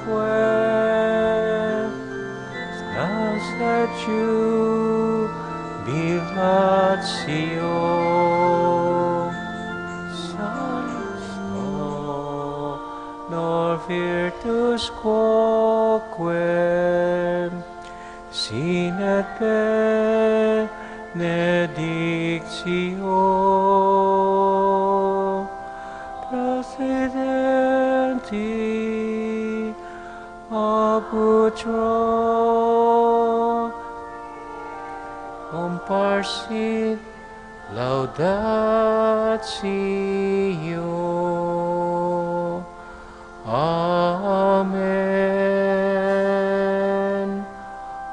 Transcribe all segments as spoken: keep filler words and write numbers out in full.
Quae, laudatio, salus, honor, virtus quoque, sine benedictio praesidenti, ab utroque comparsit laudatio. Amen.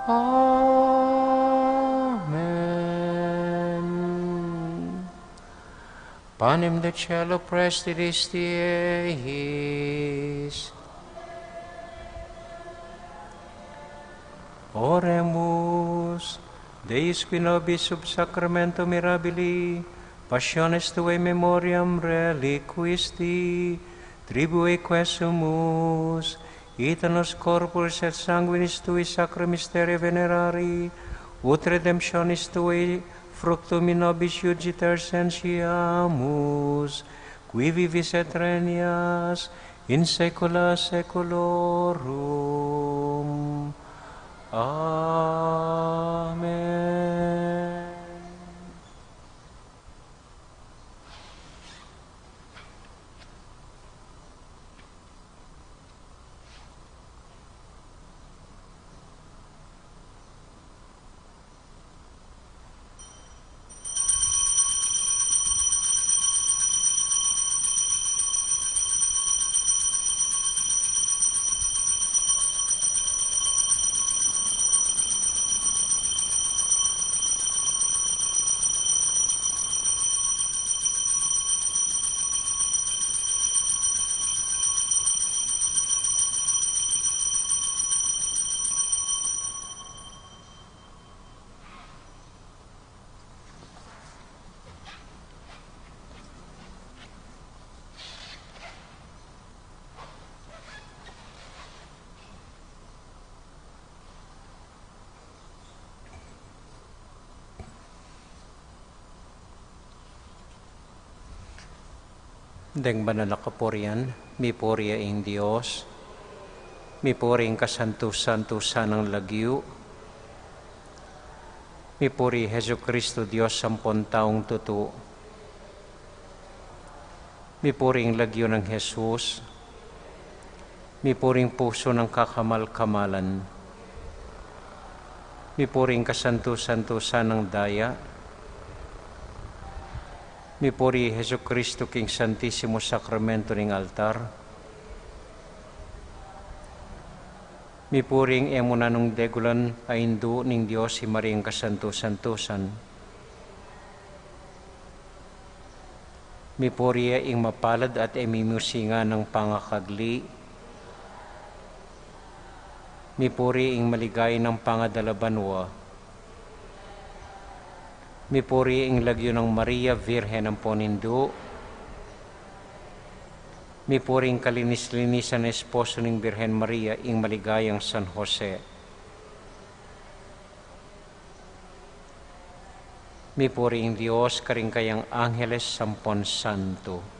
Amen. Panem de caelo prestidisti eis. Oremus. Deus, qui nobis sub sacramentum mirabilis passiones tuae memoriam reliquisti, tribuique sumus, ita nos corporis et sanguinis tuis sacra mysteria venerari, ut redemptionis tuae fructum in nobis iugiter sentiamus, qui vivis et regnas in saecula saeculorum. Amen. Deng banal a kapurian, mipuri ya ing Dios, mipuri ing kasantu-santusan nang lagyu, mipuri Jesucristo, Dios ampon taung tutu. Mipuri ing lagyu nang Jesus. Mipuri ing pusu nang kakamal-kamalan. Mipuri ing kasantu-santusan nang daya. Mipuri Jesucristo king Santisimu Sakramento ning altar. Mipuri ing e mu nanung degulan a Indu ning Dios, i Mariang kasantu-santusan. Mipuri ya ing mapalad at e mimusingan a pangakagli. Mipuri ing maligaya nang pangadala banua. Mipuri ing lagyu nang Maria, Virgen ampon Indu. Mipuri ing kalinis-linisan nang esposo ning Virgen Maria, ing maligayang San Jose. Mipuri ing Dios karing kayang angeles ampon santo.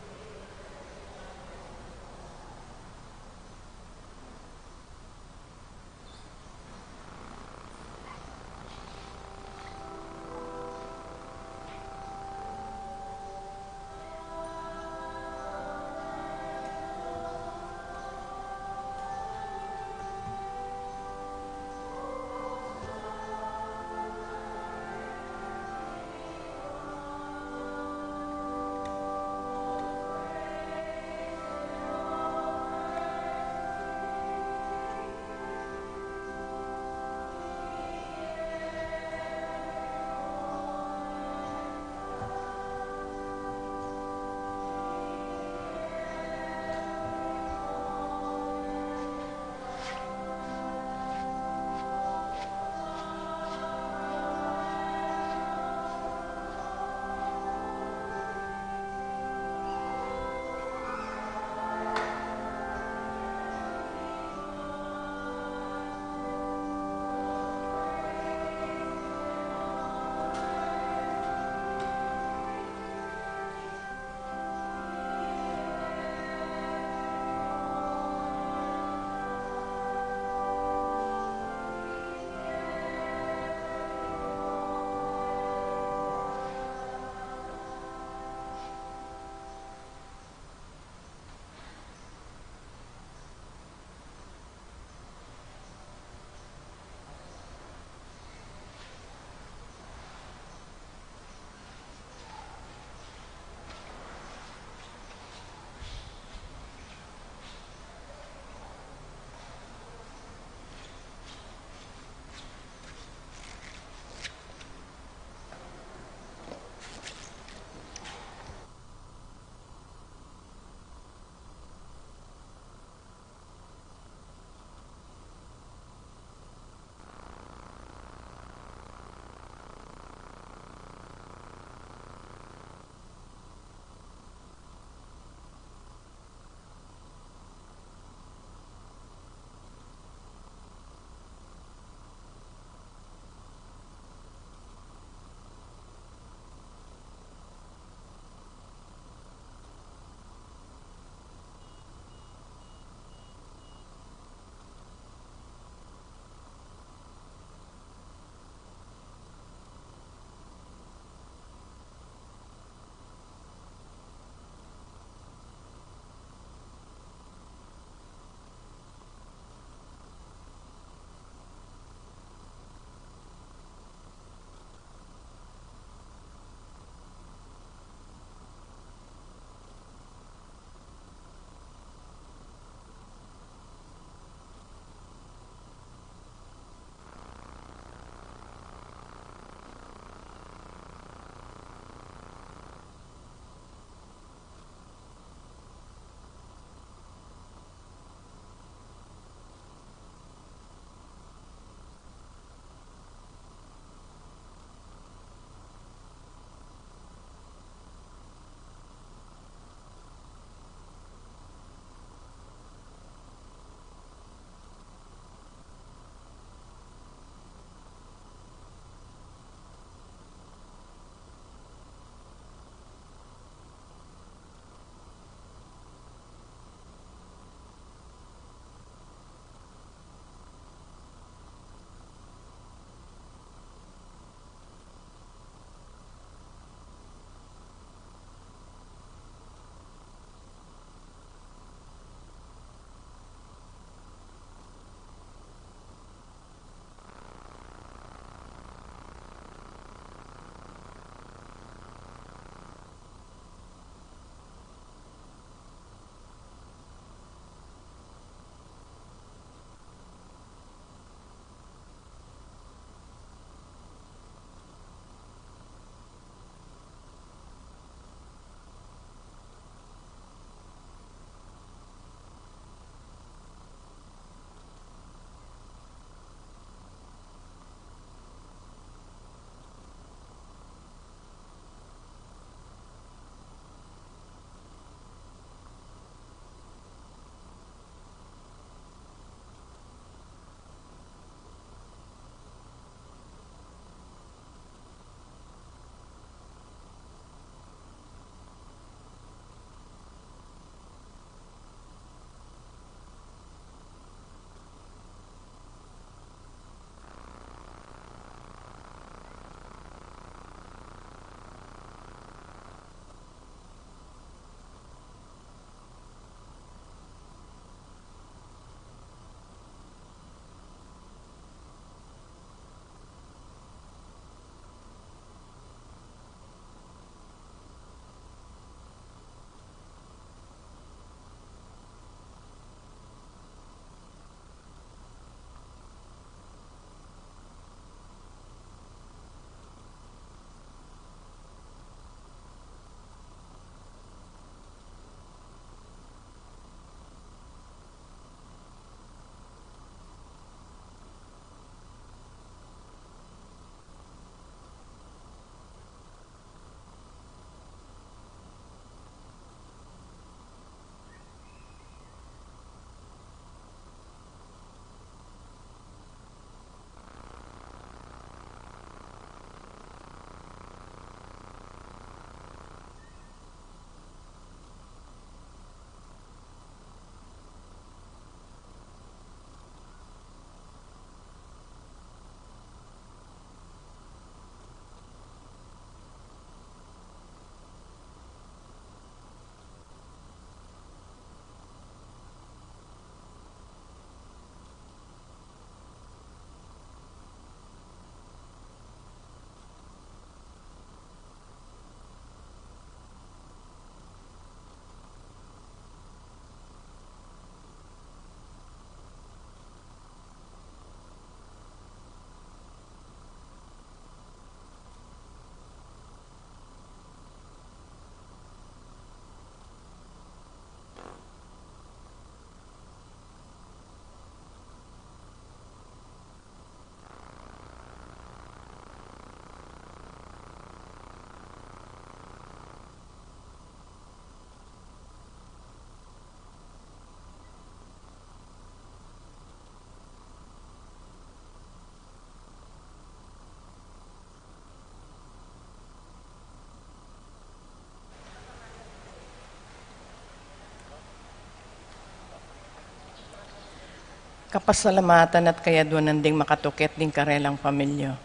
Kapasalamatan at kayaduanan ding makatuket ding karelang pamilya.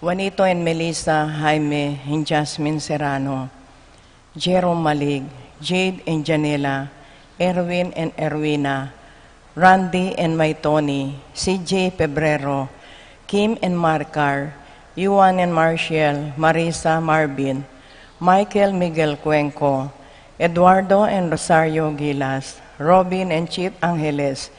Juanito and Melissa, Jaime and Jasmine Serrano, Jerome Malig, Jade and Janela, Erwin and Erwina, Randy and May Tony, C J Pebrero, Kim and Marcar, Yuan and Marshall, Marisa Marvin, Michael Miguel Cuenco, Eduardo and Rosario Gilas, Robin and Chip Angeles,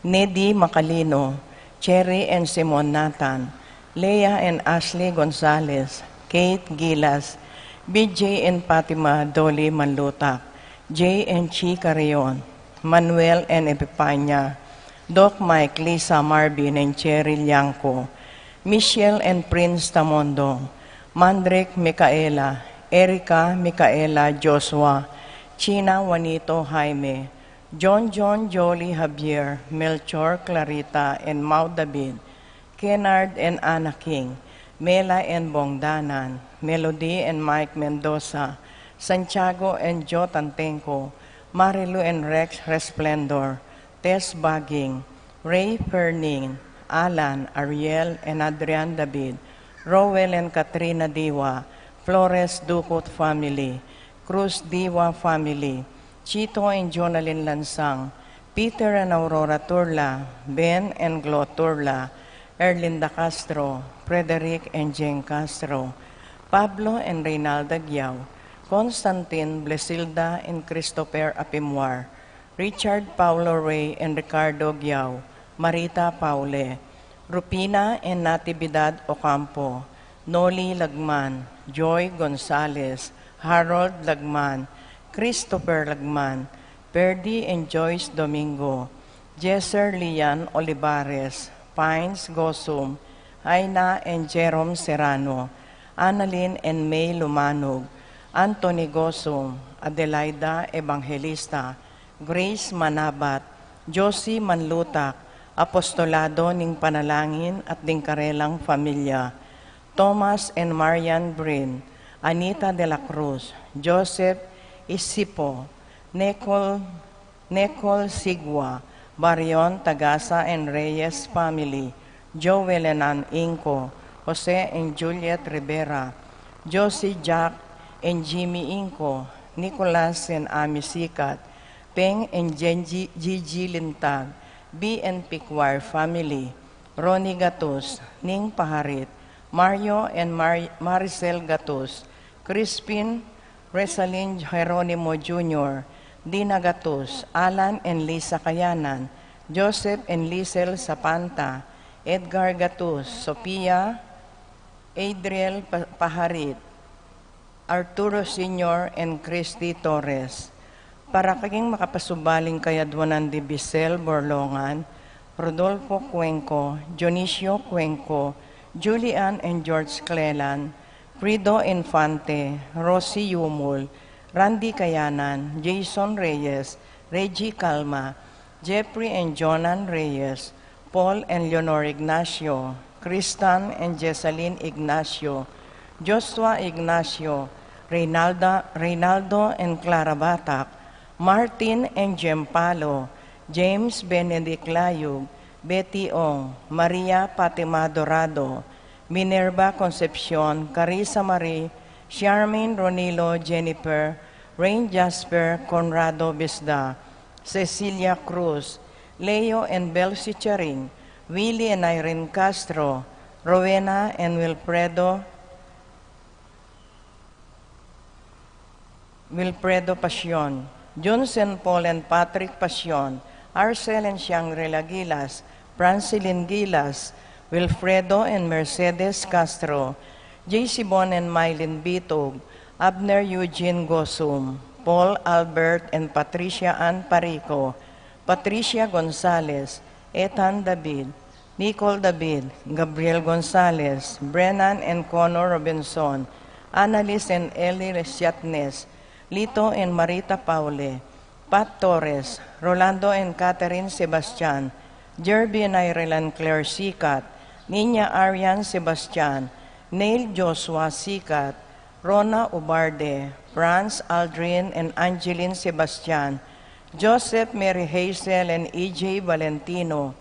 Nedi Macalino, Cherry and Simon Nathan, Leah and Ashley Gonzalez, Kate Gilas, B J and Fatima Dolly Manlutak, Jay and Chi Carrion, Manuel and Epipania, Doc Mike, Lisa Marvin and Cherry Liangco, Michelle and Prince Tamondo, Mandrick Micaela, Erica Micaela Joshua, China Juanito Jaime, John John Jolie Javier, Melchor Clarita and Mau David, Kennard and Anna King, Mela and Bongdanan, Melody and Mike Mendoza, Santiago and Joe Tantenco, Marilu and Rex Resplendor, Tess Baging, Ray Ferning, Alan, Ariel and Adrian David, Rowell and Katrina Diwa, Flores Ducot family, Cruz Diwa family, Chito and Jonalyn Lansang, Peter and Aurora Turla, Ben and Glo Turla, Erlinda Castro, Frederick and Jane Castro, Pablo and Reynalda Giao, Constantine, Blesilda and Christopher Apimwar, Richard Paulo Rey and Ricardo Giao, Marita Paule, Rupina and Natividad Ocampo, Noli Lagman, Joy Gonzalez, Harold Lagman, Christopher Lagman, Perdi and Joyce Domingo, Jesser Lian Olivares, Pines Gosum, Aina and Jerome Serrano, Annalyn and May Lumanog, Anthony Gosum, Adelaida Evangelista, Grace Manabat, Josie Manlutak, Apostolado ning Panalangin at ding karelang pamilya, Thomas and Marian Brin, Anita de la Cruz, Joseph Isipo, Nicole, Nicole Sigua, Barion Tagasa and Reyes family, Joel and Ann Inco, Jose and Juliet Rivera, Josie Jack and Jimmy Inco, Nicolas and Ami Sikat, Peng and Genji, Gigi Lintag, B and Picuar family, Ronnie Gatus, Ning Paharit, Mario and Mar-, Maricel Gatus, Crispin, Resalin Jeronimo Junior, Dina Gatus, Alan and Lisa Kayanan, Joseph and Lisel Sapanta, Edgar Gatus, Sophia, Adriel Pa-, Paharit, Arturo Senior and Christy Torres. Para king makapasubaling kayaduanan di Bisel Borlongan, Rodolfo Cuenco, Dionisio Cuenco, Julian and George Clelan, Frido Infante, Rosie Yumul, Randy Kayanan, Jason Reyes, Reggie Calma, Jeffrey and Jonan Reyes, Paul and Leonor Ignacio, Kristan and Jessalyn Ignacio, Joshua Ignacio, Reynalda, Reynaldo and Clara Batak, Martin and Jem Palo, James Benedict Layug, Betty Ong, Maria Fatima Dorado, Minerva Concepcion, Carissa Marie, Charmaine Ronilo, Jennifer, Rain Jasper, Conrado Bisda, Cecilia Cruz, Leo and Belsi Charing, Willie and Irene Castro, Rowena and Wilfredo, Wilfredo Pasion, Junsen Paul and Patrick Pasion, Arcel and Shangri-La Gilas, Francilin Gilas, Wilfredo and Mercedes Castro, J C Bon and Mylene Bitug, Abner Eugene Gosum, Paul Albert and Patricia Ann Parico, Patricia Gonzalez, Ethan David, Nicole David, Gabriel Gonzalez, Brennan and Connor Robinson, Annalise and Ellie Resiatnes, Lito and Marita Paule, Pat Torres, Rolando and Catherine Sebastian, Jerby and Ireland Claire Sikat, Nina Arian Sebastian, Neil Joshua Sikat, Rona Ubarde, Franz Aldrin and Angeline Sebastian, Joseph Mary Hazel and E J Valentino,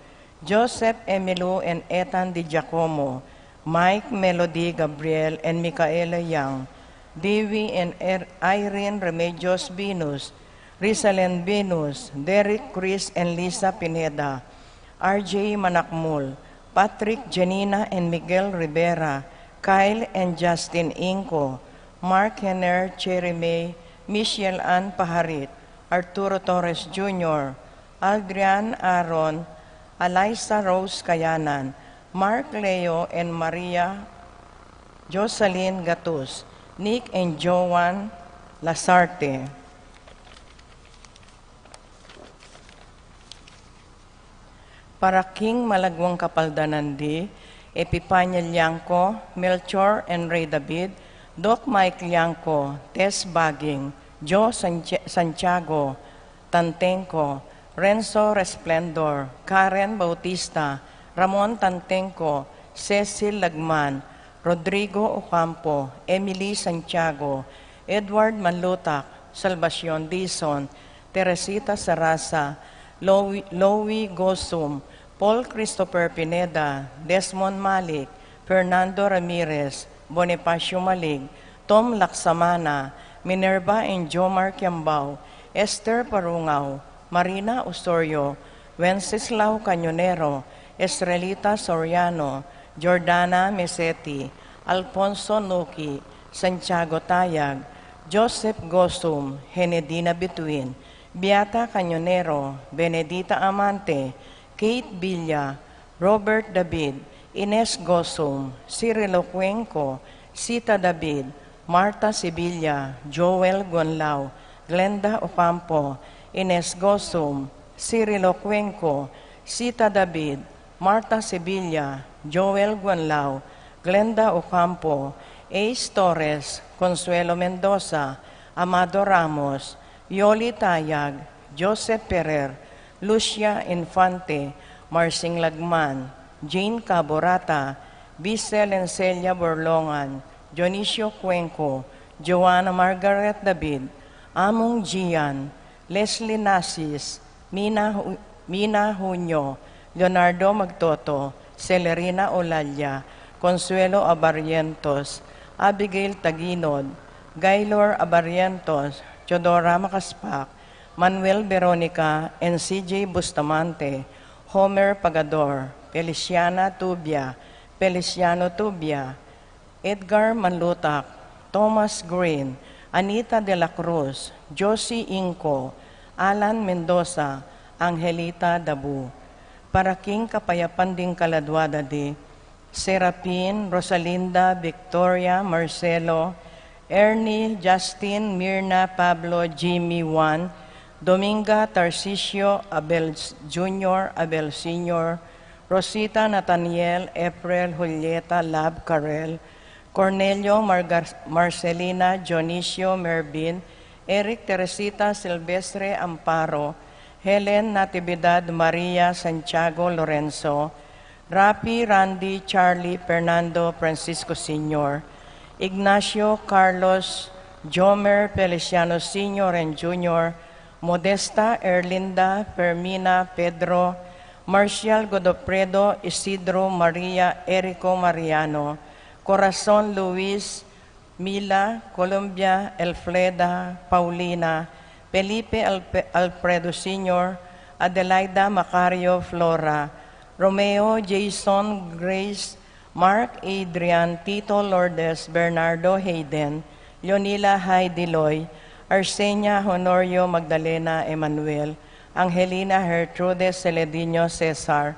Joseph Emilio and Ethan Di Giacomo, Mike Melody Gabriel and Micaela Yang, Dewey and Er-, Irene Remedios Venus, Rizalen Venus, Derek Chris and Lisa Pineda, R J Manakmul, Patrick Janina and Miguel Rivera, Kyle and Justin Inco, Mark Henner, Cherry May, Michelle Ann Paharit, Arturo Torres Junior, Aldrian Aaron, Eliza Rose Kayanan, Mark Leo and Maria Jocelyn Gatus, Nick and Joan Lasarte. Para king malagwang kapaldanan di, Epipania Liangco, Melchor and Ray David, Doc Mike Liangco, Tess Baging, Joe Sanche-, Santiago, Tantengco, Renzo Resplendor, Karen Bautista, Ramon Tantengco, Cecil Lagman, Rodrigo Ocampo, Emily Santiago, Edward Manlutak, Salvacion Dizon, Teresita Sarasa, Lowi-, Lowi Gosum, Paul Christopher Pineda, Desmond Malik, Fernando Ramirez, Bonifacio Malig, Tom Laksamana, Minerva and Jomar Kiambao, Esther Parungao, Marina Osorio, Wenceslao Cañonero, Esrelita Soriano, Jordana Meseti, Alfonso Nuki, Santiago Tayag, Joseph Gosum, Henedina Bituin, Beata Cañonero, Benedita Amante, Kate Villa, Robert David, Ines Gosum, Cirilo Cuenco, Sita David, Martha Sevilla, Joel Gonlao, Glenda Ocampo, Ines Gosum, Cirilo Cuenco, Sita David, Martha Sevilla, Joel Gonlao, Glenda Ocampo, Ace Torres, Consuelo Mendoza, Amado Ramos, Yoli Tayag, Joseph Ferrer, Lucia Infante, Marsing Lagman, Jane Caborata, Bissel and Celia Borlongan, Dionisio Cuenco, Joanna Margaret David, Among Gian, Leslie Nasis, Mina Hu-, Mina Junio, Leonardo Magtoto, Celerina Olalla, Consuelo Abarrientos, Abigail Taginod, Gaylor Abarrientos, Teodora Macaspac, Manuel Veronica, and C J Bustamante, Homer Pagador, Feliciana Tubia, Feliciano Tubia, Edgar Manlutak, Thomas Green, Anita de la Cruz, Josie Inco, Alan Mendoza, Angelita Dabu. Para king kapayapan ding kaladua da di, Serapin, Rosalinda, Victoria, Marcelo, Ernie, Justin, Mirna, Pablo, Jimmy, Juan, Dominga, Tarcisio, Abel Junior, Abel Senior, Rosita, Nathaniel, April, Julieta, Lab, Karel, Cornelio, Margar-, Marcelina, Dionisio, Mervin, Eric, Teresita, Silvestre, Amparo, Helen, Natividad, Maria, Santiago, Lorenzo, Rapi, Randy, Charlie, Fernando, Francisco Senior, Ignacio, Carlos, Jomer, Feliciano Senior and Junior, Modesta, Erlinda, Fermina, Pedro, Marcial, Godofredo, Isidro, Maria, Erico, Mariano, Corazon, Luis, Mila, Colombia, Elfreda, Paulina, Felipe, Alpe-, Alfredo Senior, Adelaida, Macario, Flora, Romeo, Jason, Grace, Mark, Adrian, Tito, Lourdes, Bernardo, Hayden, Leonila, Heidi, Loy, Arsenia, Honorio, Magdalena, Emmanuel, Angelina, Gertrude, Celedino, Cesar,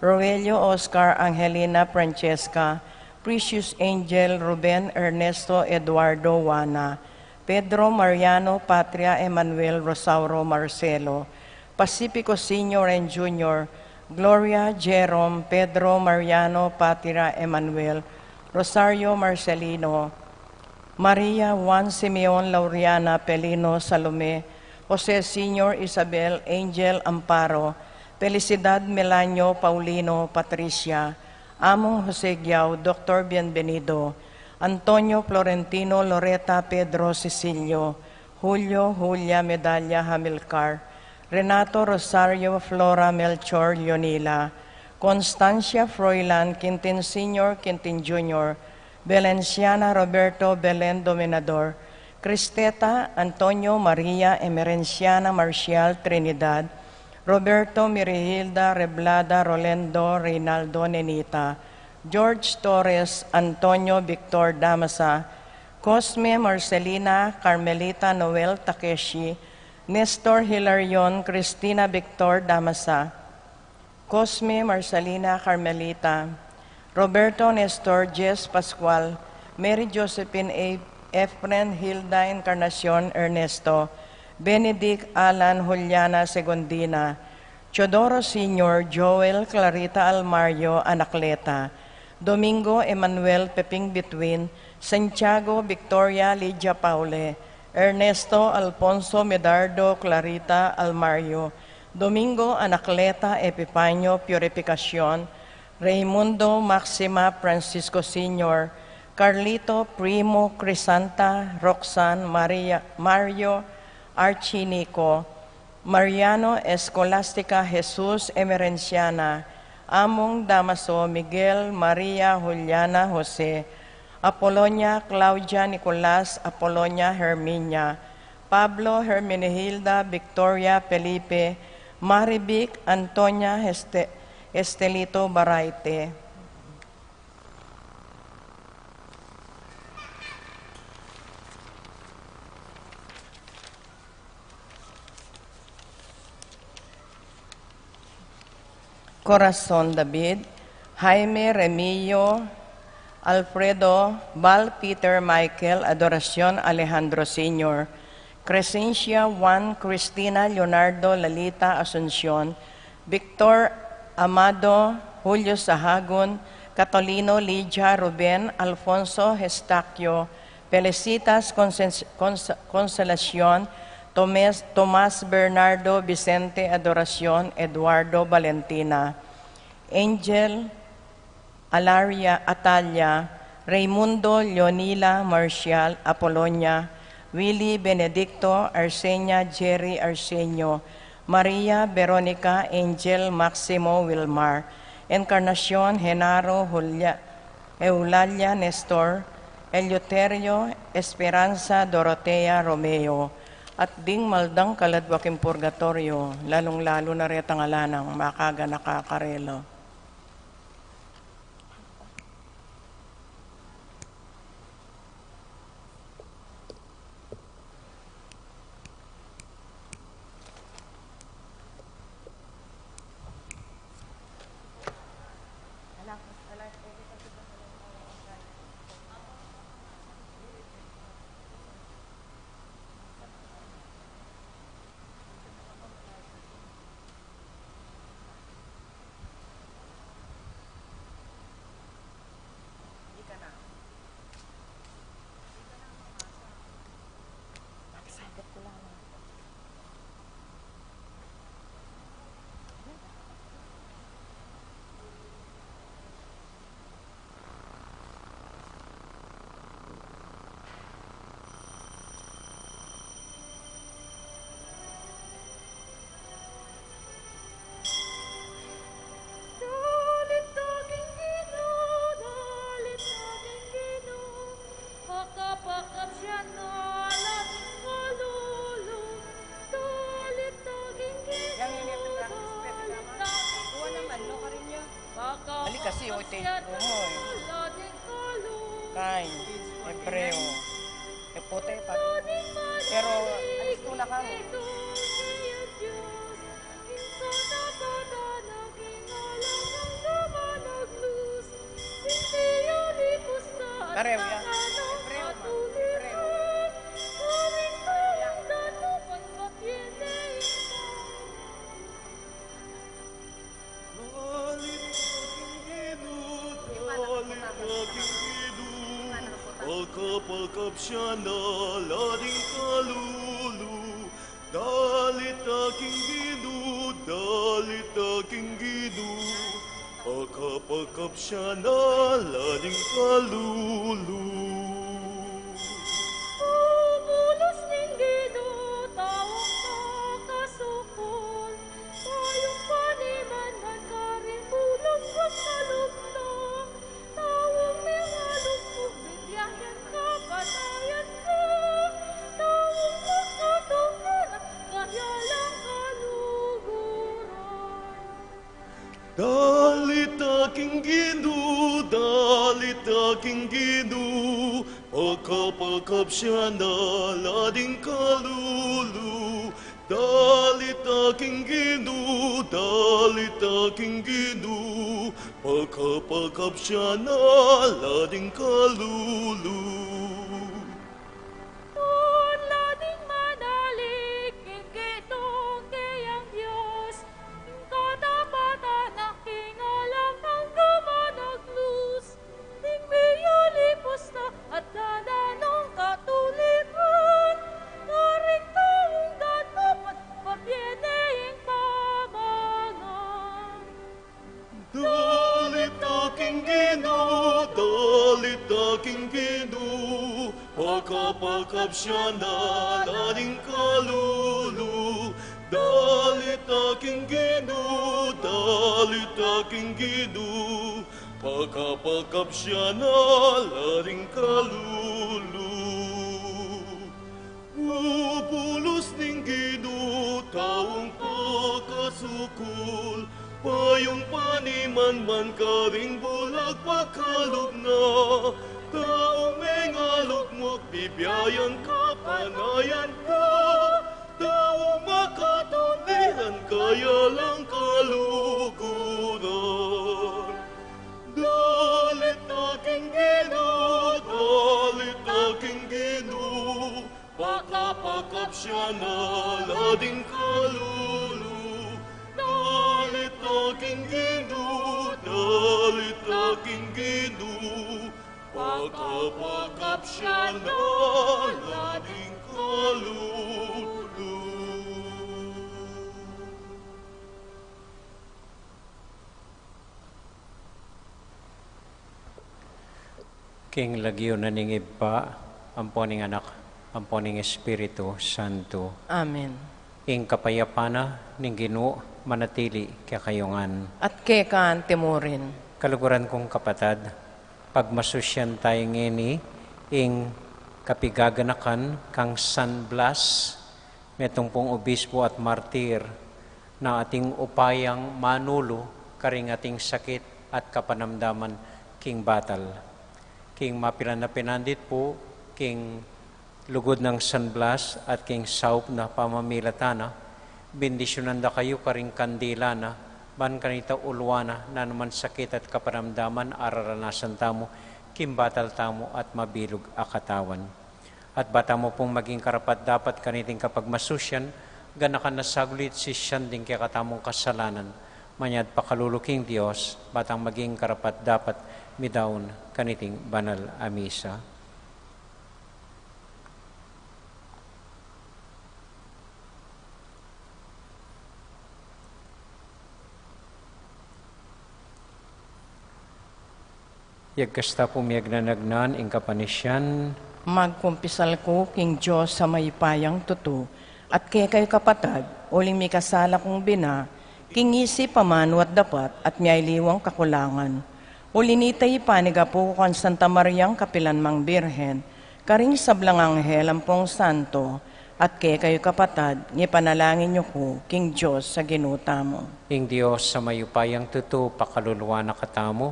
Roelio, Oscar, Angelina, Francesca, Precious, Angel, Ruben, Ernesto, Eduardo, Juana, Pedro, Mariano, Patria, Emmanuel, Rosauro, Marcelo, Pacifico Senior and Junior, Gloria, Jerome, Pedro, Mariano, Patria, Emmanuel, Rosario, Marcelino, Maria, Juan, Simeon, Lauriana, Pelino, Salome, Jose Senior, Isabel, Angel, Amparo, Felicidad, Melanio, Paulino, Patricia, Among Jose Giao, Doctor Bienvenido, Antonio, Florentino, Loreta, Pedro, Cecilio, Julio, Julia, Medalla, Hamilcar, Renato, Rosario, Flora, Melchor, Leonila, Constancia Froilan, Quintin Senior, Quintin Junior, Belenciana Roberto Belen Dominador, Cristeta Antonio Maria Emerenciana Marcial Trinidad, Roberto Mirihilda Reblada Rolendo Reynaldo Nenita, George Torres Antonio Victor Damasa, Cosme Marcelina Carmelita Noel Takeshi, Nestor Hilarion Cristina Victor Damasa, Cosme Marcelina Carmelita, Roberto Nestor Jess Pascual, Mary Josephine A. Efren Hilda Encarnacion Ernesto, Benedict Alan Juliana Segundina, Teodoro Senior Joel Clarita Almario Anacleta, Domingo Emmanuel Peping Bituin, Santiago Victoria Lydia Paule, Ernesto Alfonso Medardo Clarita Almario, Domingo Anacleta Epifanio Purificacion, Raimundo Maxima Francisco Senior, Carlito Primo Crisanta Roxanne Maria, Mario Archinico, Mariano Escolastica Jesus Emerenciana, Among Damaso Miguel Maria Juliana Jose, Apolonia Claudia Nicolas Apolonia Herminia, Pablo Hermenegilda Victoria Felipe, Marivic Antonia Este-, Estelito Baraite. Corazon David, Jaime Remillo, Alfredo Val Peter Michael Adoracion Alejandro Senior, Crescencia Juan Cristina Leonardo Lalita Asuncion, Victor Amado Julio Sahagun, Catolino Lydia Ruben Alfonso Estaquio, Felicitas Consen-, Cons-, Consolacion, Tomes-, Tomas Bernardo Vicente Adoracion Eduardo Valentina, Angel Alaria Atalia, Raimundo Leonila Marcial Apolonia, Willy Benedicto Arsenia Jerry Arsenio, Maria Veronica Angel Maximo Wilmar, Encarnacion Genaro Julia, Eulalia Nestor, Eleuterio Esperanza Dorotea Romeo, at ding maldang kaladwa king purgatorio, lalung-lalu na retang ala nang makaganaka karela. Ali kasi, o, ito yung promo, eh. Kain, Hebreo. E pute pa. Pero, alis ko na kami. Pareho yan. Hebreo, ma. Hebreo. Dalit aking Ginu, dalit aking Ginu, pakapakap siya na ating kalulu. Dalit aking Ginu, dalit aking Ginu, pakapakap siya na ating kalulu. Bubulus ning Ginu, taung makasukul, tayung paniman man karing bulus Dalit ta king Ginu, dalit ta king Ginu, pakapakapsian na la ding kalulu. Dalit ta king Ginu, dalit ta king Ginu, pakapakapsian na la ding kalulu. Tula ding manalig king Ginung keyang Dios, ing katapatan na king alang angga managlus, ding miyalipus na at dalan nang katuliran, karing taung dapat pabie ne ing pamangan. Dalit ta king Ginu, dalit ta king Ginu, pakapakapsian na la ding kalulu. Dalit ta king Ginu, dalit ta king Ginu, pakapakapsian na la ding kalulu. Bubulus ning Ginu taung pakasukul, payung panimanman karing bulag pakalub na. Taung mengalugmuk bibiayan kapanayan na, taung makatunihan kayalang kaluguran. Dalit ta king Ginu, dalit ta king Ginu, pakapakapsian na la ding kalulu. Dalit ta king Ginu, dalit ta king Ginu, pakapakapsian na la ding kalulu. King lagyu na ning Ibpa, ampo ning Anak, ampo ning Espiritu Santo. Amen. Ing kapayapan na ning Ginu manatili kekayu ngan. At keka anti mu rin. Kaluguran kung kapatad, pagmasusyan tayu ngeni ing kapigaganakan kang San Blas, metung pung obispo at martir, na ating upayang manulu karing ating sakit at kapanamdaman king batal. King mapilan a pinandit pu, king lugud nang San Blas at king saup na pamamilatan na, bendisyunan da kayu karing kandila na, ban kanita uluan na nanuman sakit at kapanamdaman a raranasan tamu king batal tamu at mabilug a katawan. At ba tamu pung maging karapat-dapat kaniting kapagmasusyan, ganakan na saglit sisian ding kekatamung kasalanan, manyad pakalulu king Dios, ba tang maging karapat-dapat midaun kaniting banal a misa. Yagkas ta pu miyagnanagnan ing kapanisian. Magkumpisal ku king Dios a mayupayang tutu, at kekayu kapatad, uling mikasala kung bina, king isip, amanu at dapat, at miyaliwang kakulangan. Uli nita ipanigapu ku kang Santa Mariang kapilanmang Birhen, karing sablang anghel ampong santo, at kekayu kapatad, ngipanalangin yu ku king Dios a Ginu tamu. Ing Dios a mayupayang tutu pakaluluan na katamu,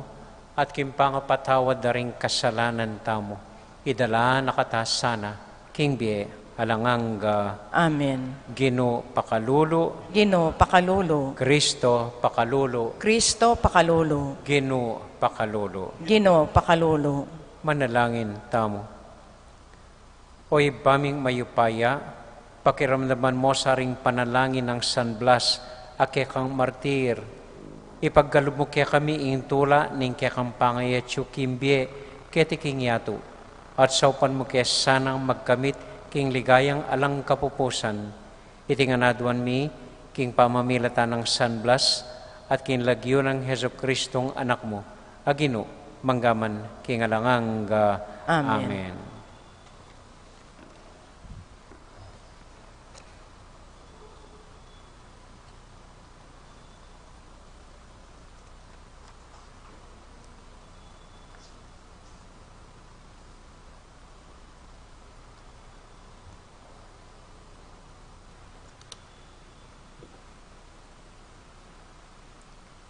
at king pangapatawad da ring kasalanan tamu, idala na kata sana king bie alang angga. Amen. Ginu pakalulu. Ginu pakalulu. Kristo pakalulu. Kristo pakalulu. Ginu pakalulu. Ginu pakalulu. Manalangin tamu. O Ibpa ming mayupaya, pakiramdaman mu sa ring panalangin nang San Blas a kekang martir. Ipagkalub mu kekami ing tula ning kekang pangayatsu king bie keti king yatu, at saupan mu ke sanang magkamit king ligayang alang kapupusan. Iti ngan aduan mi king pamamilatan nang San Blas at king lagyu nang Jesukristong Anak mu, a Ginu, mangga man king alang angga. Amen. Amen.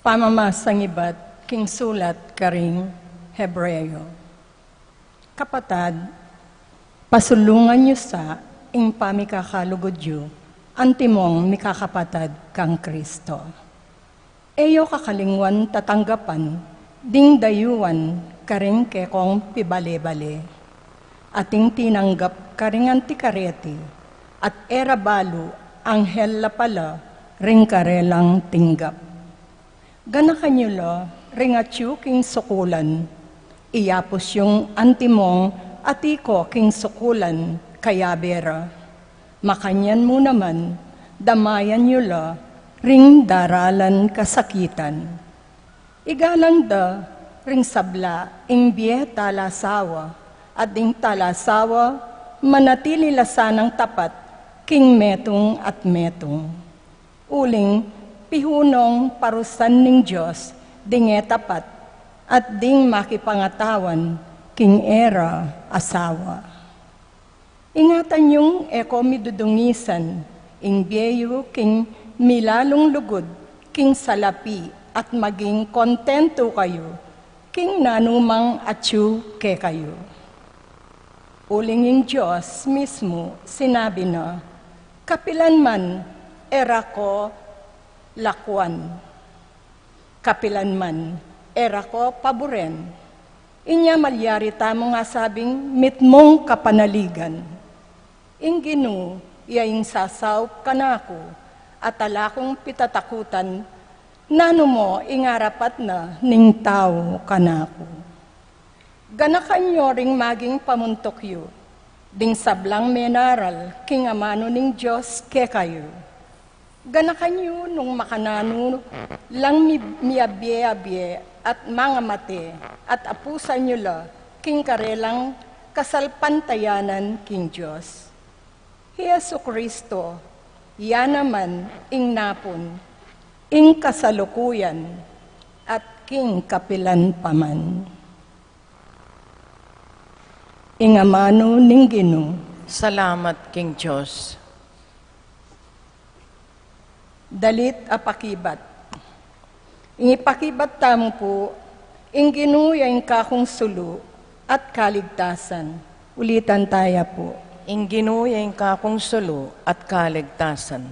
Pamamasang ibat king sulat karing Hebreo. Kapatad, pasulungan yu sa ing pamikakalugud yu, antimong mikakapatad kang Kristo. E yu kakalingwan tatanggapan ding dayuan karing kekong pibale-bale. Ating tinanggap karing anti kareti, at e ra balu anghel la pala ring karelang tinggap. Ganakan yu la ring atyu king sukulan, iyapus yung antimong ati ko king sukulan kayabe ra. Makanyan mu naman, damayan yu la ring daralan kasakitan. Igalang da ring sabla ing bie talasawa, at ding talasawa manatili la sanang tapat king metung at metung. Uling pihu nong parusan ning Dios ding e tapat at ding makipangatawan king e ra asawa. Ingatan yung e ko midudungisan ing bie yu king milalung lugud king salapi, at maging kontentu kayu king nanumang atyu kekayu. Uling ing Dios mismu sinabi na, "Kapilan man e ra ko lakwan, kapilan man e ra ko paburen." Inya malyari tamung asabing mitmung kapanaligan. Ing Ginu ya ing sasaup kanaku, at ala kung pitatakutan nanu mo ing arapat na ning tau kanaku. Ganakan yu ring maging pamuntuk yu ding sablang menaral king amanu ning Dios kekayu. Ganakan yu nung makananu lang mi-, miabie-abie at mangamate, at apusan yu la king karelang kasalpantayanan king Dios. Hi Jesucristo, ya naman ing napun, ing kasalukuyan, at king kapilan pa man. Ing amanu ning Ginu. Salamat king Dios. Dalit a pakibat. Ing ipakibat tamu pu, ing Ginu ya ing kakung sulu at kaligtasan. Ulitan taya pu. Ing Ginu ya ing kakung sulu at kaligtasan.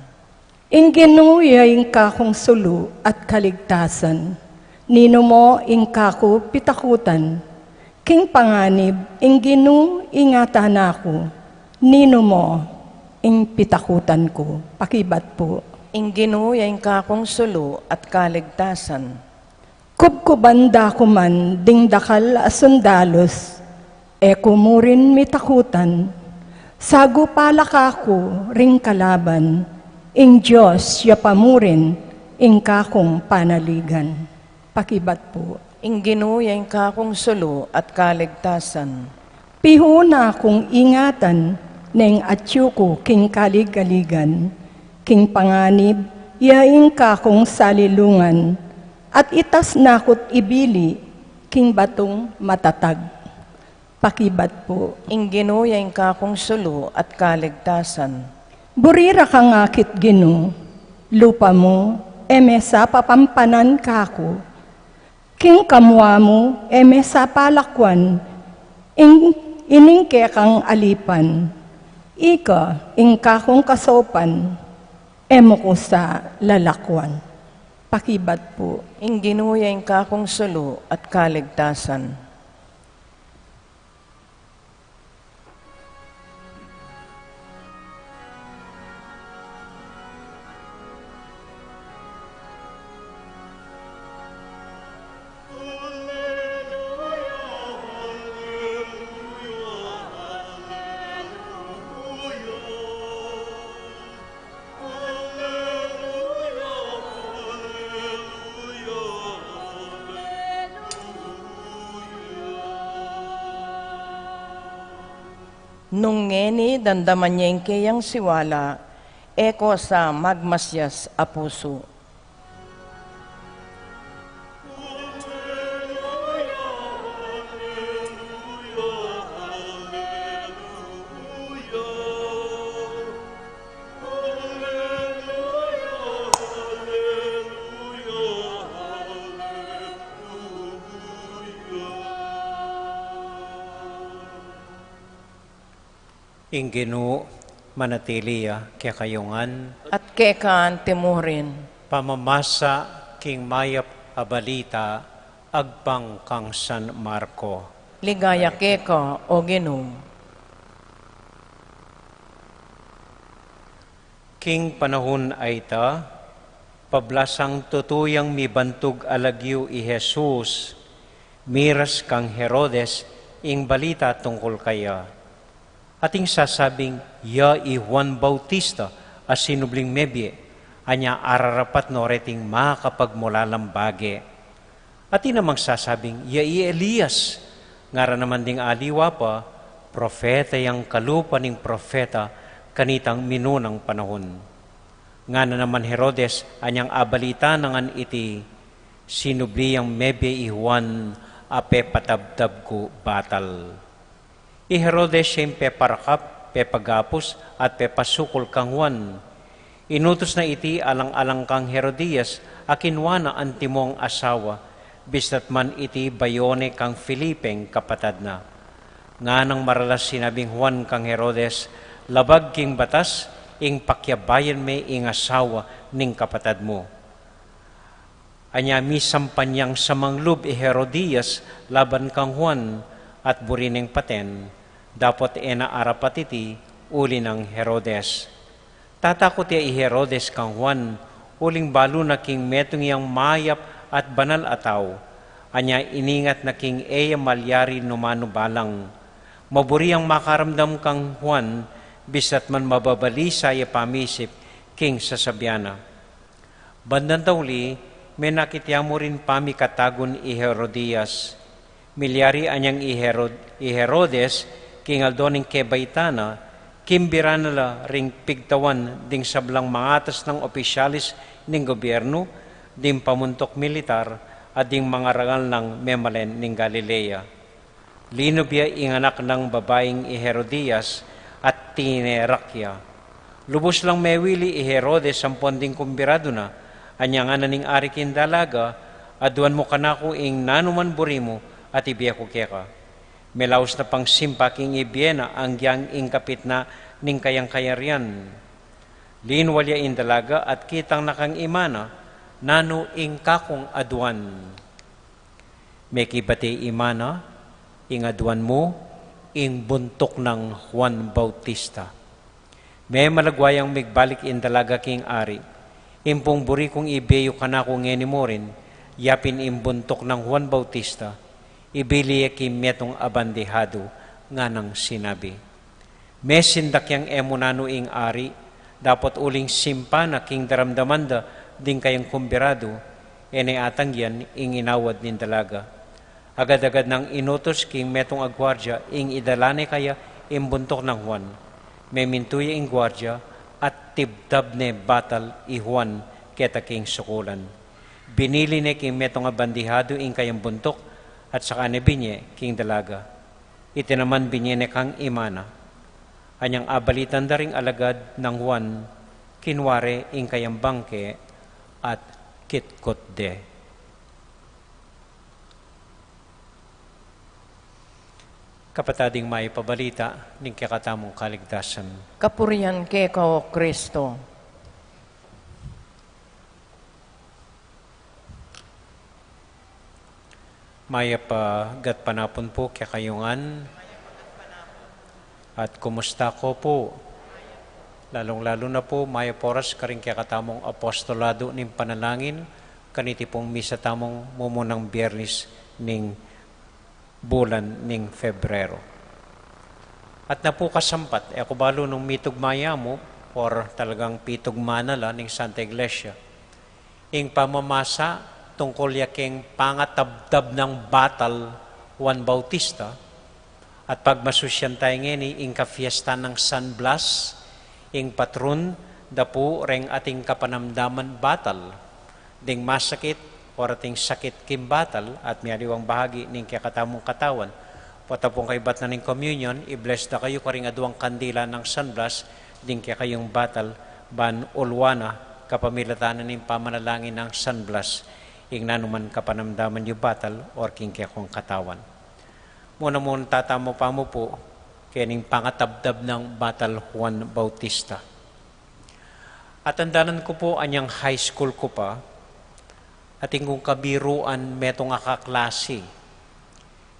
Ing Ginu ya ing kakung sulu at kaligtasan. Ninu mo ing kaku pitakutan? King panganib, ing Ginu ingatan na ku. Ninu mo ing pitakutan ku? Pakibat pu. Ing Ginu ya ing kakung sulu at kaligtasan. Kubkuban da ku man ding dakal a sundalus, e ku murin mitakutan. Sagupa la kaku ring kalaban, ing Dios ya pa murin ing kakung panaligan. Pakibat pu. Ing Ginu ya ing kakung sulu at kaligtasan. Pihu na kung ingatan neng atyu ku king kaligaligan, king panganib ya ing kakung salilungan, at itas na ku't ibili king batung matatag. Pakibat pu. Ing Ginu ya ing kakung sulu at kaligtasan. Buri ra kang akit Ginu, lupa mu e me sa papampanan kaku. King kamua mu e me sa palakwan, ing, ining kekang alipan. Ika ing kakung kasaupan, e mu ku sa lalakwan. Pakibat pu. Ing Ginu ya ing kakung sulu at kaligtasan. Nung ngeni damdaman ye ing keyang siwala, e ko sa magmasias a pusu. Ing Ginu manatili ya kekayu ngan. At keka anti mu rin. Pamamasa king mayap a balita agpang kang San Marco. Ligaya keka, o Ginu. King panahun a ita, pablasang tutu yang mibantug a lagyu i Jesus, miras kang Herodes ing balita tungkul kaya. Ating sasabing, "Ya i Juan Bautista a sinubling mebie, anya ararapat no reting makapagmulalang bage." Atin namang sasabing, "Ya i Elias." Ngara naman ding aliwa pa, propeta yang kalupa ning propeta kanitang minunang panahun. Ngana naman Herodes, anyang abalita na ngan iti, "Sinubli yang mebie i Juan a pepatabtab ku batal." I Herodes ya ing peparakap, pepagapus, at pepasukul kang Juan. Inutus na iti alang-alang kang Herodias a kinua na antimong asawa, bistat man iti bayu ne kang Felipeng kapatad na. Nganang maralas sinabing Juan kang Herodes, "Labag king batas ing pakiabayan me ing asawa ning kapatad mu." Anya misampan yang samanglub i Herodias laban kang Juan at buri neng paten, dapot e na arapat iti uli nang Herodes. Tatakut ya i Herodes kang Juan, uling balu na king metung yang mayap at banal a tau. Anya iningat na king e ya malyari numanu balang. Maburi yang makaramdam kang Juan, bisat man mababalisa ya pamisip king sasabian na. Bandang tauli, menakit ya mu rin pamikatagun i Herodias. Milyari anyang i Herod-, i Herodes, king aldo ning kebaitan na, kimbiran na la ring pigtawan ding sablang mangatas nang opisyalis ning gobyernu, ding pamuntuk militar, at ding mangarangal nang memalen ning Galilea. Linub ya ing anak nang babaing i Herodias at tinerak ya. Lubus lang mewili i Herodes ampon ding kumbiradu na, anya ngana ning ari king dalaga, "Aduan mu kanaku ing nanuman buri mu at ibie ku keka." Melaus na pang simpa king ibie na anggyang ing kapit na ning kayang kayarian. Linwal ya ing dalaga at kitang na kang ima na, "Nanu ing kakung aduan?" Mekibati ima na, "Ing aduan mu, ing buntuk nang Juan Bautista." Memalagwa yang migbalik ing dalaga king ari. "Ing pung buri kung ibie yu kanaku ngeni murin, yapin ing buntuk nang Juan Bautista, ibili ye king metung a bandihadu," nganang sinabi. Mesindak yang e mu nanu ing ari, dapot uling simpa na king daramdaman da ding kayang kumbiradu, e ne atanggian ing inawad ning dalaga. Agad-agad nang inutus king metung a guardia ing idala ne kaya ing buntuk nang Juan. Memintu ya ing guardia at tibtab ne batal i Juan keta king sukulan. Binili ne king metung a bandihadu ing kayang buntuk at saka ne binye king dalaga. Iti naman binye ne kang ima na. Anyang abalitan da ring alagad nang Juan, kinua re ing kayang bangke at kitkut de. Kapatad, ing mayap a balita ning kekatamung kaligtasan. Kapurian keka, O Kristo. Mayap a gatpanapun pu kekayu ngan. At kumusta ko pu? Lalung-lalu na pu, mayap a oras karing kekatamung apostolado ning panalangin, kaniti pung misa tamung mumunang Biyernes ning bulan ning Febrero. At na pu kasampat, e ku balu nung mitugma ya mu, or talagang pitugma na la ning Santa Iglesia, ing pamamasa tungkul ya keng pangatabtab nang batal Juan Bautista, at pagmasusyan tayu ngeni ing kafiesta nang San Blas, ing patrun da pu reng ating kapanamdaman batal, ding masakit, or ating sakit king batal, at mialiwang bahagi ning kekatamung katawan. Potang pung kaybat na ning communion, i-bless da kayu karing aduang kandila nang San Blas, ding kekayung batal, ban ulwan na, kapamilatan na ning pamanalangin nang San Blas, ing nanuman kapanamdaman yu batal, or king kekong katawan. Muna-muna tatamu pa mu pu, Kening pangatabdab nang Batal Juan Bautista. Atandanan ku pu anyang high school ku pa, atin kung kabiruan metung a kaklasi.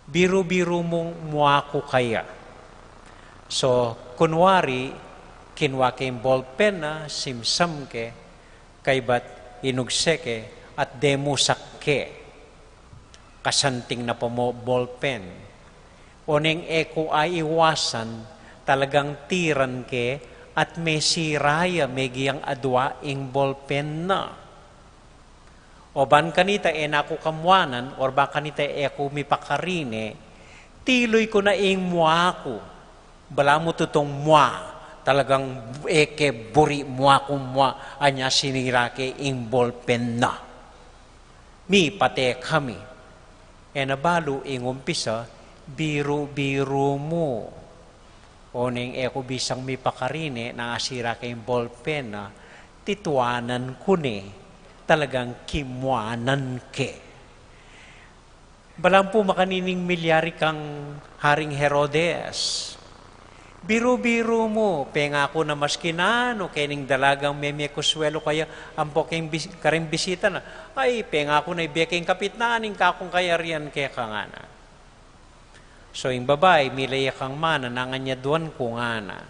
Biru-biru mung mua ku kaya. So, kunwari, kinua ke ing ballpen na, simsam ke, kaybat inugse ke, at demusak ke. Kasanting na pa mu ballpen. Oneng e ku aiwasan, talagang tiran ke, at mesira ya megiang adua ing ballpen na. O ban kanita e na ku kamuanan, or ban kanita e ku mipakarine, tiluy ku na ing mua ku. Balamu tutung mua, talagang e ke buri mua ku mua, anya sinira ke ing ballpen na. Mipate kami. E na balu ing umpisa, biru-biru mu. Oneng e ku bisang mipakarine, nang asira ke ing ballpen na, tituanan ku ne, talagang kimuanan ke. Balamu pu makanining milyari kang Haring Herodes. Biru-biru mu, pengaku na maski nanu, kening dalagang meme ku swelu kaya, ampo keng bis-, kareng bisita na. Ay, pengaku na ibie keng kapitnan, ing kakung kayarian keka ngana. So, ing babai, milaya kang mana, nganyaduan ku ngana.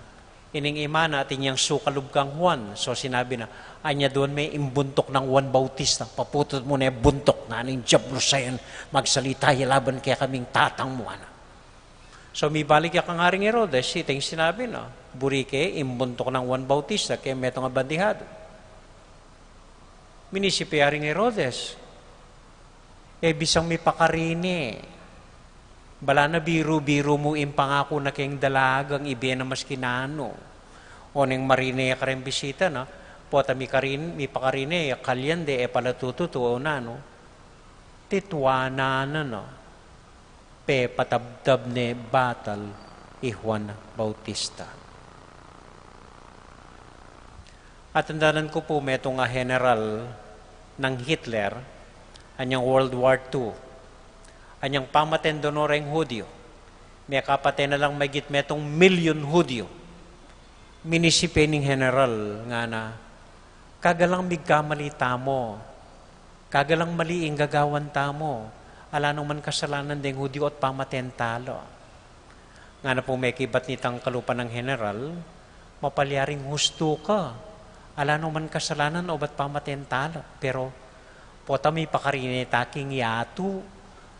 Ining imana, atin yang sukalub kang Juan. So, sinabi na, anyaduan me ing buntuk nang Juan Bautista, paputut mu ne buntuk, nanu ing diablu sa yan, magsalita ya laban kekaming tatang mu, ngana. So, mibalik ya kang Haring Herodes, ita ing sinabi na, buri ke ing buntuk nang Juan Bautista, ke metung a bandihado. Minisip i Haring Herodes, e bisang mipakarine. Balamu na biru-biru mu ing pangaku na keng dalagang ibie na maski nanu. Oneng marine ya kareng bisita na, pota mikarin-, mipakarine ya, kalian de e pala tututu o nanu. Tituanan na, pepatabdab ne batal i Juan Bautista. Atandanan ku pu metung a general nang Hitler, anyang World War Two, anyang pamaten donor ing Hudyo, mekapate na lang maigit metung milyun Hudyo. Minisip ya ning general, ngana, kaga lang migkamali tamu, kaga lang mali ing gagawan tamu, ala nung man kasalanan deng Hudyo at pamaten tala. Ngana pung mekibat nitang kalupa nang general, mapalyaring hustu ka, ala nung man kasalanan obat pamaten tala. Pero pota mipakarine ta king yatu,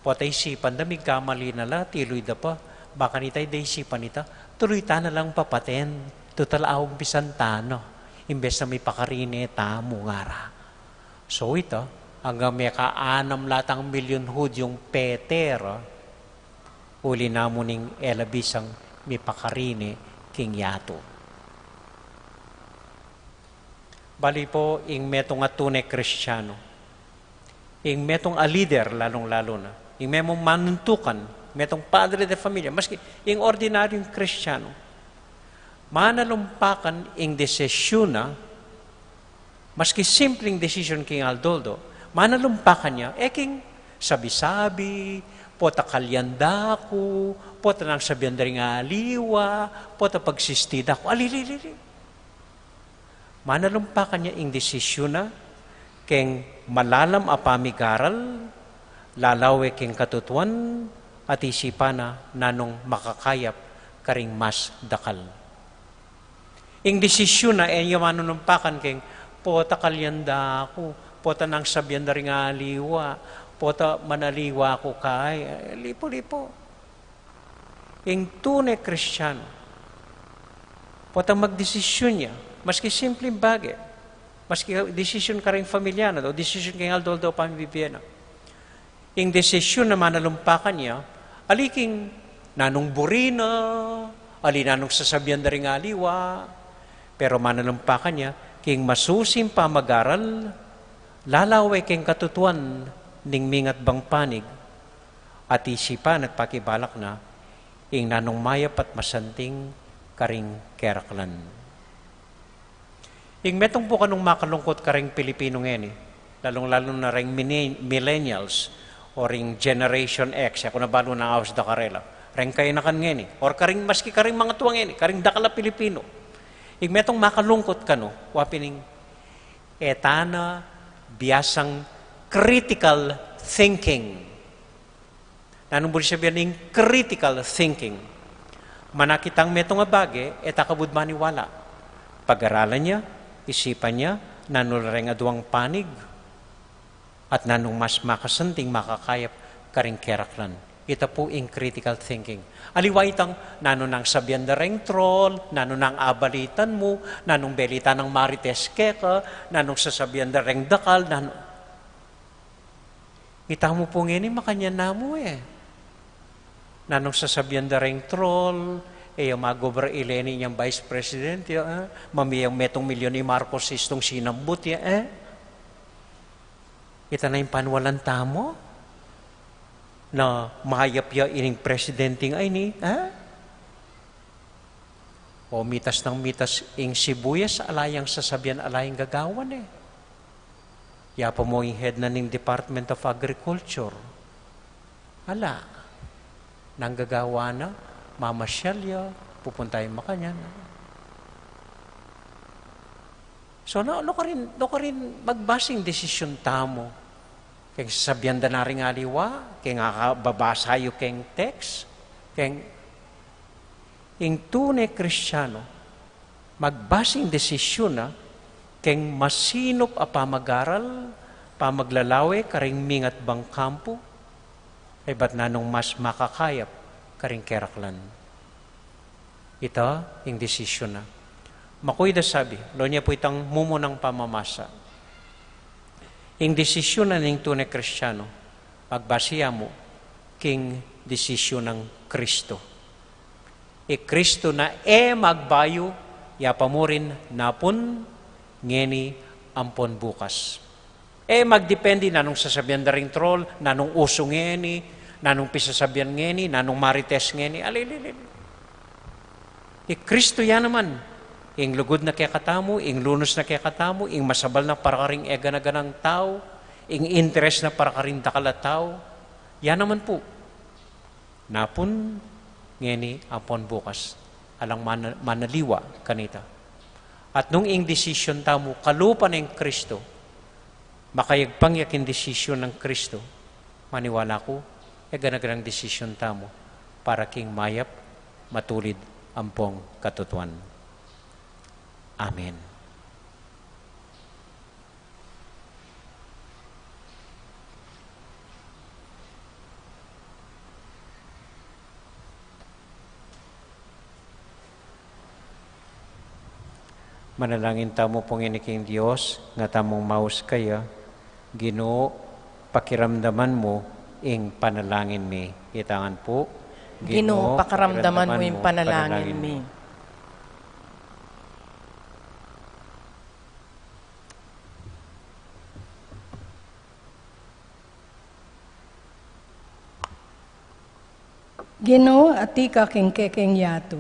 pota isipan da migkamali na la, tiluy da pa, ba kanita ida isipan ita, tuluy ta na lang papaten, tutal aumpisan ta na, imbes na mipakarine tamu, ngara. So ita, anggang meka anam la tang milyun Hudyung pete ra, uli na mu ning e la bisang mipakarine king yatu. Bali pu, ing metung a tune Kristiyanu, ing metung a lider, lalung-lalu na, ing memung manuntukan, metung padre de familia, maski ing ordinaryung Kristiyanu, manalumpakan ing desisyun na, maski simpleng desisyun king aldo-aldo, manalumpakan ya, e king sabi-sabi, pota kalian da ku, pota nang sabian da ring aliwa, pota pagsisti da ku, ali, ali, ali, ali. Manalumpakan ya ing desisyun na keng malalam a pamigaral, lalawe keng katutuan, at isipan na nanung makakayap karing mas dakal. Ing desisyun na e ya manalumpakan keng, pota kalian da ku, pota nang sabian da ring aliwa, pota manaliwa ku kaya, lipu-lipu. Ing tune Kristiyanu, pota magdesisyun ya, maski simpleng bage, maski desisyun karing familia na, o desisyun keng aldo-aldo pamibie na. Ing desisyun na manalumpakan ya, ali king nanung buri na, ali nanung sasabian da ring aliwa, pero manalumpakan ya, king masusing pamagaral, lalawe keng katutuan ning mingat bang panig, at isipan at pakibalak na, ing nanung mayap at masanting karing keraklan. Ing metung pu kanung makalungkut karing Pilipinu ngeni, lalung-lalu na ring mini-, millennials, o ring Generation X, e ku na balu nung aus da karela. Reng kayanakan ngeni, or karing, maski karing mangatua ngeni, karing dakal a Pilipino. Ing metung makalungkut kanu, wa pin ing e ta na biasang critical thinking. Nanu buri sabian ing critical thinking? Manakit tang metung a bage, e ta kabud maniwala. Pagaralan ya, isipan ya, nanu la reng aduang panig, at nanung mas makasanting, makakayap karing keraklan. Ita pu ing critical thinking. Aliwa itang nanu nang sabian da reng troll, nanu nang abalitan mu, nanung belitan nang marites keka, nanung sasabian da reng dakal, nanu. Ita mu pu ngeni makanyan na mu e. Nanung sasabian da reng troll, e ya magobra i Leni inyang vice president ya, e, mamie yang metung milyon i Marcos istung sinambut ya, e. Ita na ing paniwalan tamu na mayap ya ining presidente a ini, e? O mitas nang mitas ing sibuyas, ala yang sasabian, ala yang gagawan e. Yapa mu ing head na ning Department of Agriculture. Ala. Nang gagawa na, mamasyal ya, pupunta ya makanyan. So, no, no karin, no karin magbasing desisyon tamu. Keng sasabian da na ring aliwa, keng akababasa yu keng text, keng ing tune Kristiyano, magbasing desisyon na keng masinup a pamagaral, pamaglalawe karing mingat bang kampu, e bat nanung mas makakayap karing keraklan. Ita ing desisyon na. Makuy da sabi, lo niya pu itang mumunang pamamasa. Ing desisyon na ning tune Kristiyano, magbase ya mu king desisyon nang Kristo. I Kristo na e magbayu, yapa mu rin napun, ngeni, ampon bukas. E magdepende nanung sasabian da ring troll, nanung usu ngeni, nanung pisasabian ngeni, nanung marites ngeni. Ali, ali, ali. I Kristo ya naman, ing lugud na kekatamu, ing lunus na kekatamu, ing masabal na para karing e gana-ganang tau, ing interes na para karing dakal a tau. Ya naman pu. Napun, ngeni, ampon bukas, alang mana-, manaliwa kanita. At nung ing desisyon tamu kalupa na ing Kristo, makayagpang ya king desisyon nang Kristo, maniwala ku, e gana-ganang desisyon tamu para king mayap, matulid, ampong katutuan. Amen. Manalangin tamu pung ini king Dios, nga tamung maus kaya, Ginu, pakiramdaman mu ing panalangin mi. Itangan pu, Ginu, pakiramdaman mu ing panalangin mi. Ginu, atiu ka king kekeng yatu.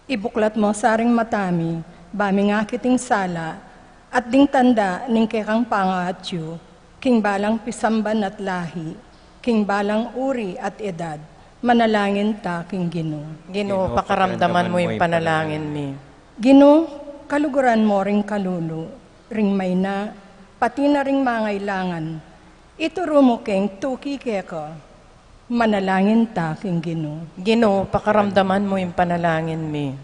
Ibuklat mu sa ring mata mi, ba ming akit ing sala, at ding tanda ning kekang pangaatyu, king balang pisamban at lahi, king balang uri at edad, manalangin ta king Ginu. Ginu, pakiramdaman mu ing panalangin mi. Ginu, kaluguran mu ring kalulu, ring maina, pati na ring mangailangan. Ituru mu keng tuki keka, manalangin ta king Ginu. Ginu, pakiramdaman mu ing panalangin mi.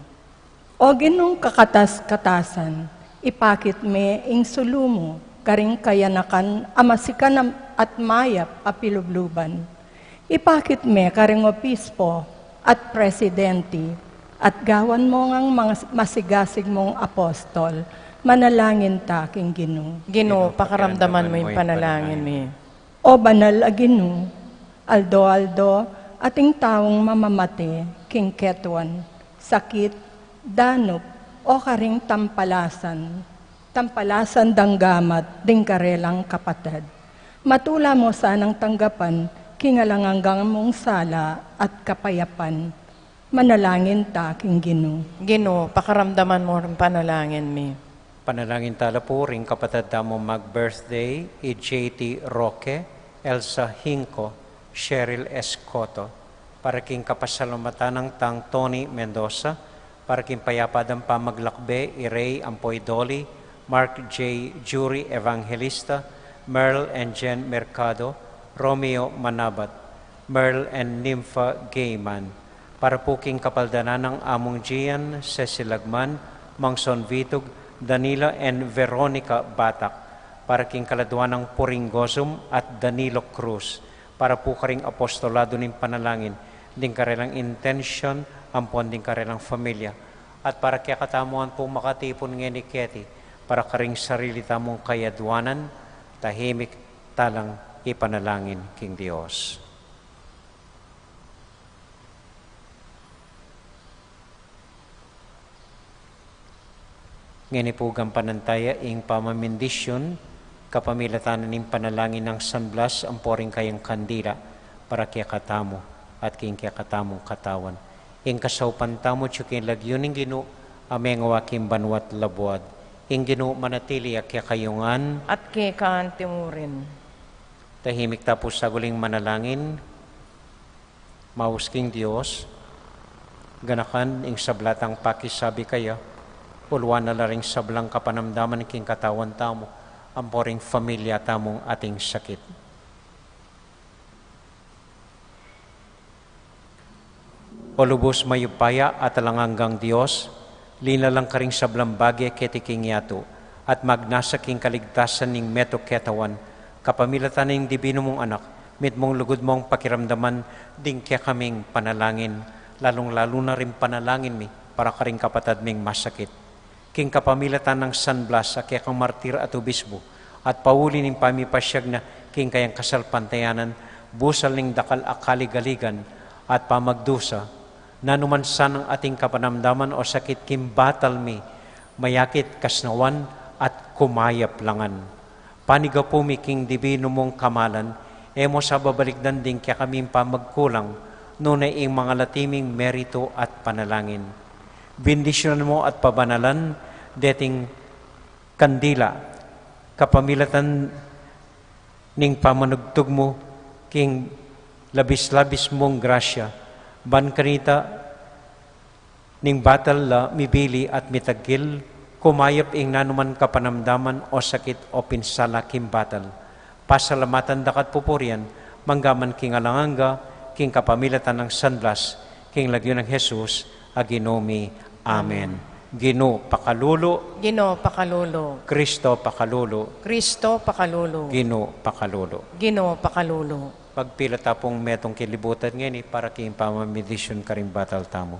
O Ginung kakatas-katasan, ipakit me ing sulu mu karing kayanakan a masikan a, at mayap a pilubluban. Ipakit me karing obispo at presidente, at gawan mu ngang mga masigasig mung apostol, manalangin ta king Ginu. Ginu, pakiramdaman mu ing panalangin mi. O banal a Ginu, aldo-aldo ating taung mamamate king ketuan, sakit, danup, o karing tampalasan, tampalasan dang gamat ding karelang kapatad. Matula mu sanang tanggapan king alang angga mung sala at kapayapan. Manalangin ta king Ginu. Ginu, pakiramdaman mu ring panalangin mi. Panalangin ta la pu ring kapatad tamung mag-birthday, i J T Roque, Elsa Hinco, Cheryl Escoto. Para king kapasalamatan nang Tang Tony Mendoza, para king payapa dang pamaglakbe i Ray Ampoy Dolly, Mark J. Jury Evangelista, Merle and Jen Mercado, Romeo Manabat, Merle and Nympha Gayman. Para pu king kapaldanan nang Among Gian Cecil Lagman, Mangson Vitug, Danilo and Veronica Batak. Para king kaladwan nang Puring Gozum at Danilo Cruz. Para pu karing apostolado ning panalangin, ding karelang intensyon, ampon ding karelang familia. At para kekatamu man pu makatipun ngeni keti, para karing sarili tamung kayadwanan, tahimik talang ipanalangin king Dios. Ngeni pu gampanan taya ing pamamindisyun, kapamilatan ning panalangin nang San Blas ampo ring kayang kandila, para kekatamu at king kekatamung katawan. Ing kasaupan tamu atyu king lagyu ning Ginu, a mengawa king banua't labuad. Ing Ginu manatili ya kekayu ngan. At keka mu rin. Tahimik ta pu saguling manalangin. Maus king Dios, ganakan ing sabla tang pakisabi kaya, uluan na la ring sablang kapanamdaman king katawan tamu, ampo ring familia tamung ating sakit. O lubus mayupaya at alang anggang Dios, linalang karing sablang bage keti king yatu, at magnasa king kaligtasan ning metung ketawan, kapamilatan ning dibinu mung Anak, mitmung lugud mung pakiramdaman ding kekaming panalangin, lalung-lalu na ring panalangin mi para karing kapatad ming masakit. King kapamilatan nang San Blas a kekang martir at obisbu, at pauli ning pamipasyag na king kayang kasalpantayanan, busal ning dakal a kaligaligan at pamagdusa, nanuman sanang ating kapanamdaman o sakit king batal mi, mayakit kasnawan at kumayap la ngan. Panigapu mi king dibinu mung kamalan, e mu sa babalikdan ding kekaming pamagkulang, nune ing mangalati ming meritu at panalangin. Bendisyunan mu at pabanalan deting kandila, kapamilatan ning pamanugtug mu king labis-labis mung grasya, ban kanita ning batal la mibili at mitagil, kumayap ing nanuman kapanamdaman o sakit o pinsala king batal. Pasalamatan da ka at pupurian, manggaman king alang angga, king kapamilatan nang San Blas, king lagyu nang Jesus a Ginu mi. Amen. Amen. Ginu pakalulu. Ginu pakalulu. Kristo pakalulu. Kristo pakalulu. Ginu pakalulu. Ginu pakalulu. Pagpilatan ta pung metung kilibutan ngeni para king pamamedisyun karing batal tamu.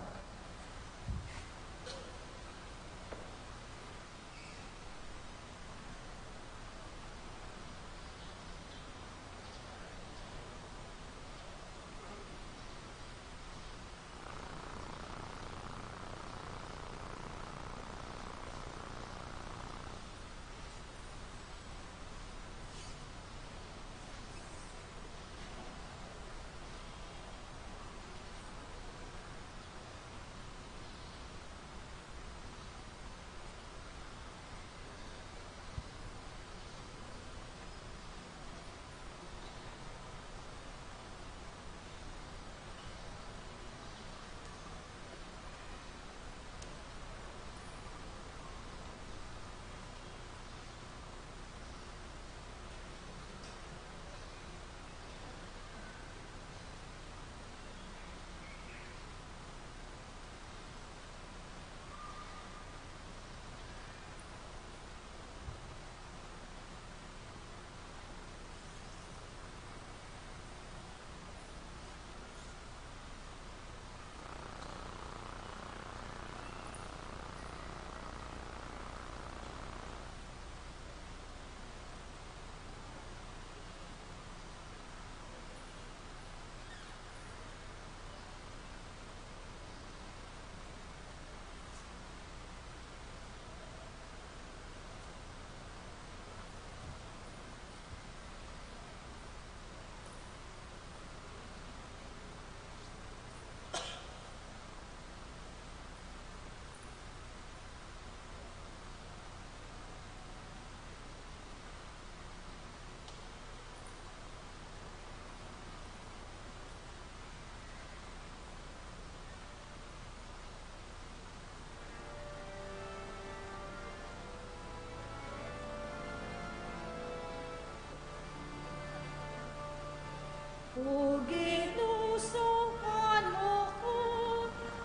O Ginu, saupan mu ku,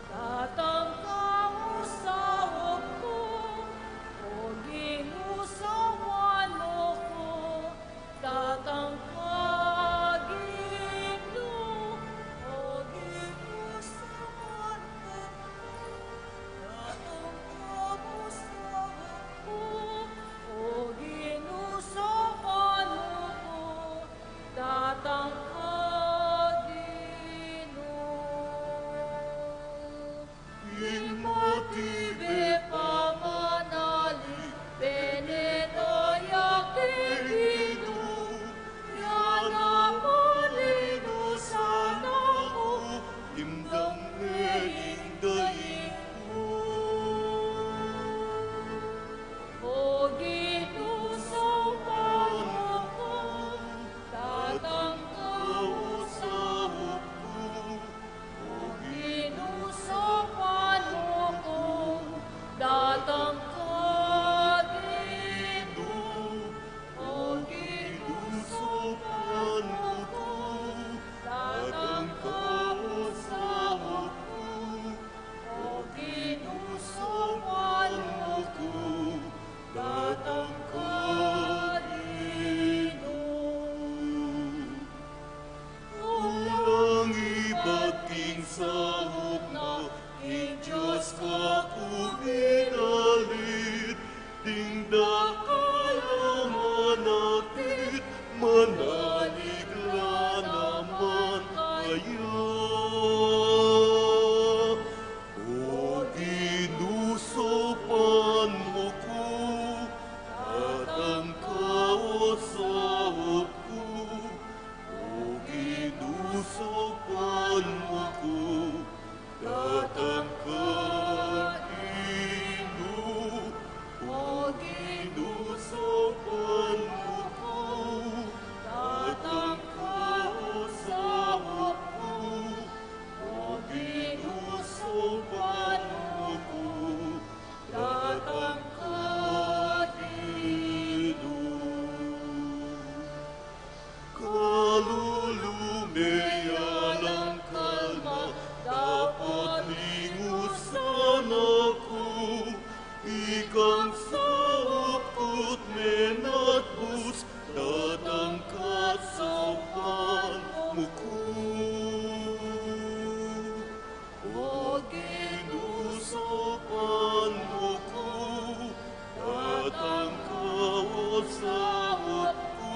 datang ka, o saup ku. O Ginu, saupan mu ku, datang ka, Ginu. O Ginu, saupan mu ku, datang ka, o saup ku. O Ginu, saupan mu ku, datang ka, Ginu. Ing matibe pamanalig, penenaya ke Ginu, ya na malinusan na ku, imdam ne ing daig ku. O Ginu, saupan mu ku, datang ka, o saup ku. O Ginu, saupan mu ku, datang ka, Ginu. O Ginu, saupan mu ku, datang ka, o saup ku. O Ginu, saupan mu ku, datang ka, Ginu. Ulang ibat king saup na king Dios kaku idalit, ding dakal a manakit, manalig la naman kaya. O Ginu, saupan mu ku, datang ka, o saup ku. O Ginu, saupan mu ku, datang ka, Ginu. O Ginu, saupan mu ku, datang ka, o saup ku. O Ginu, saupan mu ku, datang ka, Ginu. Kalulu me, alang kalma, dapat lingusan na ku, ikang saup ku't menatbus, datang ka, saupan mu ku. O Ginu, saupan mu ku, datang ka, o saup ku.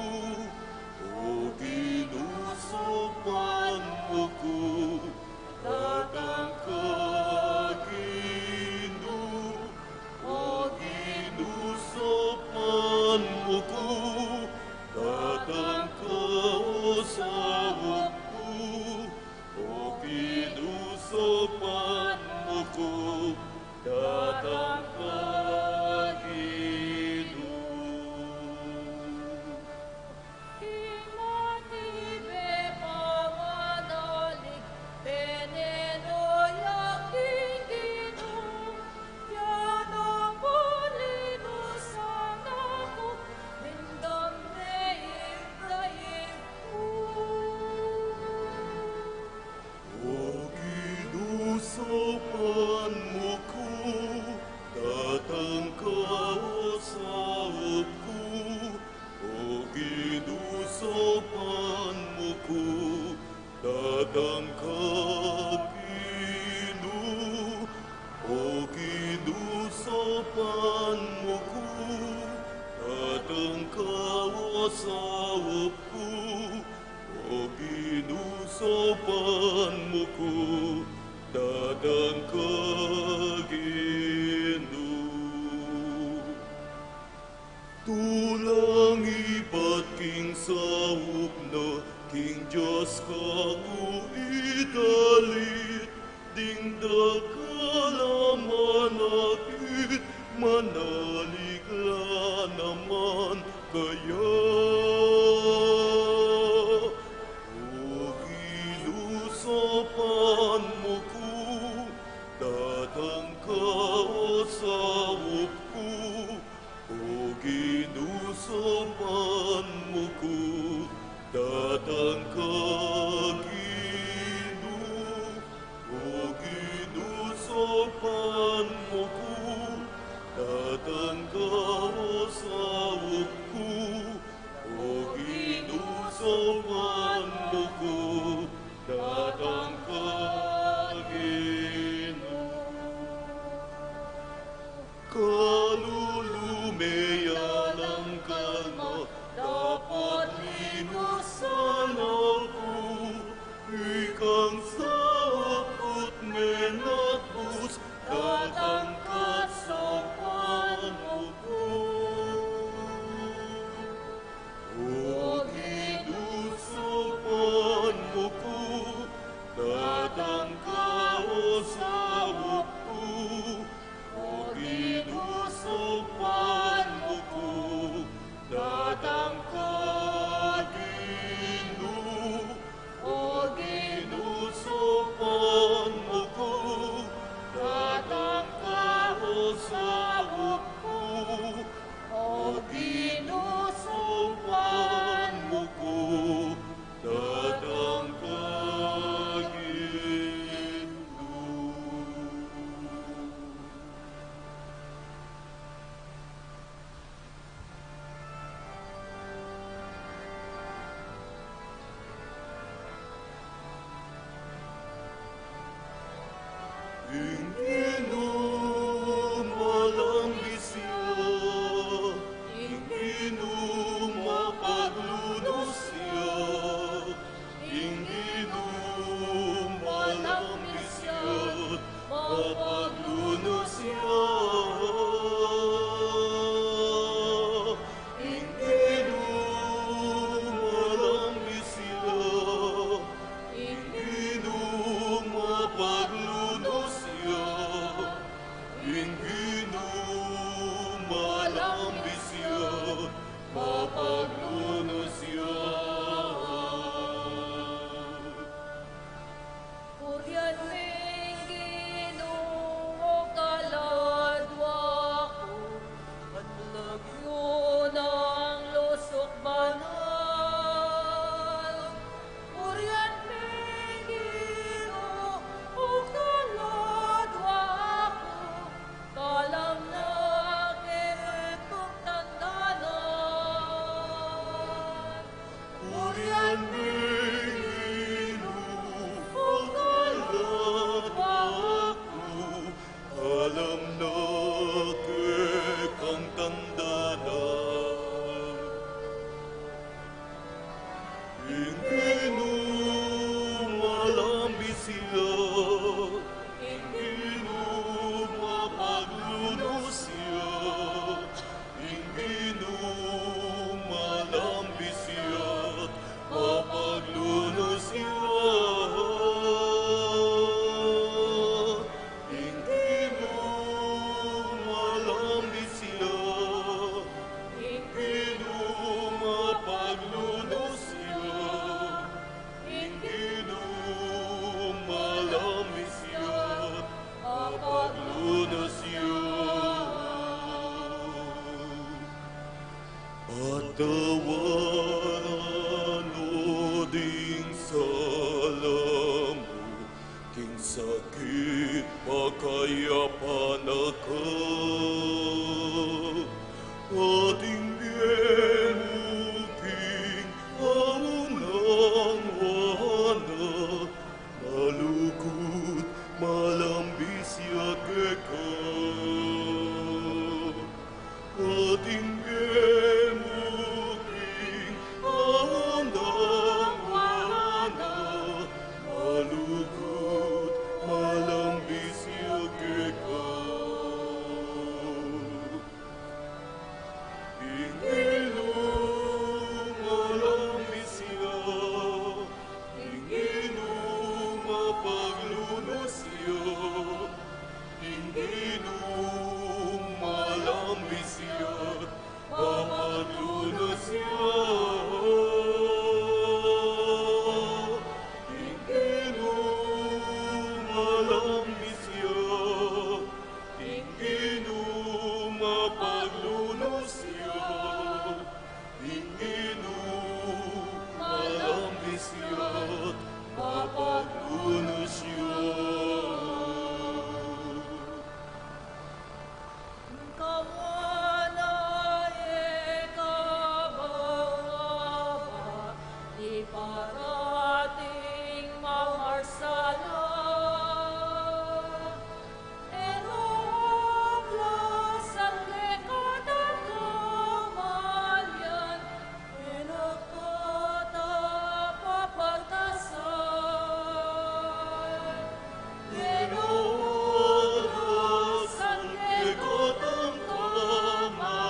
O Ginu, saupan mu ku, datang ka, Ginu. O Ginu, saupan mu ku, datang ka, o saup ku. O Ginu, saupan mu ku, datang ka, Ginu. Ing matibe pamanalig, penenaya king Ginu, ya na malinusan na ku, imdam ne ing daig ku. O Ginu, saupan mu ku, datang ka, o saup ku. O Ginu, saupan mu ku, datang ka, Ginu. O Ginu, saupan mu ku, datang ka, o saup ku. O Ginu, saupan mu ku, datang ka, Ginu. Tulang ibat king saup na king Dios kaku idalit, ding dakal a manakit, manalig la naman kaya. O Ginu, saupan mu ku, datang ka, o saup ku. O Ginu, saupan mu ku, datang ka, Panmuku datang ka, Ginu. Kalulu me alang kalma, dapot linusan na ku. Ikang saput menatbus, datang ka sa panmuku. O Ginu, sa panmuku, datang ka, o saup ku. O Ginu, sa panmuku, datang ka, Ginu. O Ginu, sa panmuku, datang ka, o saup ku. O Ginu, sa panmuku, datang ka, Ginu. Ing Ginu malambis ya, ing Ginu mapaglunus ya, ing Ginu malambis ya, mapaglunus ya. Ing Ginu malambis ya, ing Ginu mapaglunus ya, ing Ginu malambis ya, mapaglunus ya. Purian me ing Ginu, o kaladwa ku, at lagyu nang lusuk banal. Purian me ing Ginu, o kaladwa ku, kalam na ke kung tandanan. Purian me ing Ginu, o kaladwa ku, kalam na ke kang tandanan. Ing Ginu malambis ya, ing Ginu mapaglunus ya, ing Ginu malambis ya, mapaglunus ya. Ing Ginu malambis ya, ing Ginu mapaglunus ya, ing Ginu malambis Karating mamarsala, e no oblas ang kekatang kamalian, e no kata papatasan. E no oblas ang kekatang kamalian,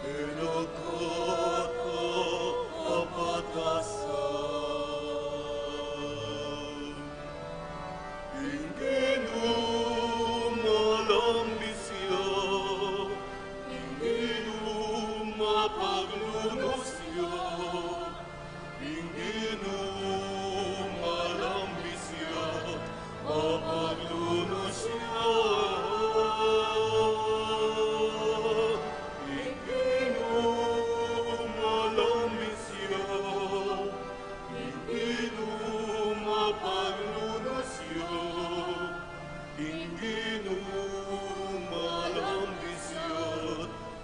e no kata papatasan. Ing Ginu malambis ya, ing Ginu mapaglunus ya, ing Ginu malambis ya, mapaglunus ya. Ing Ginu malambis ya, ing Ginu mapaglunus ya, ing Ginu malambis ya,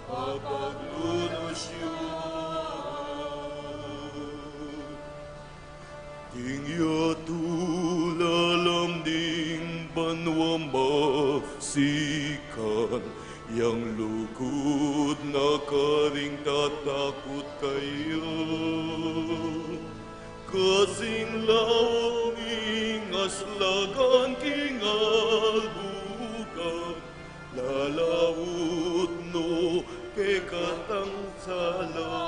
mapaglunus ya. Ding yatu lalam ding banua masikan, yang lugud na karing tatakut kaya. Kasing laut ning aslagan king albukan, lalaut no kekatang sala.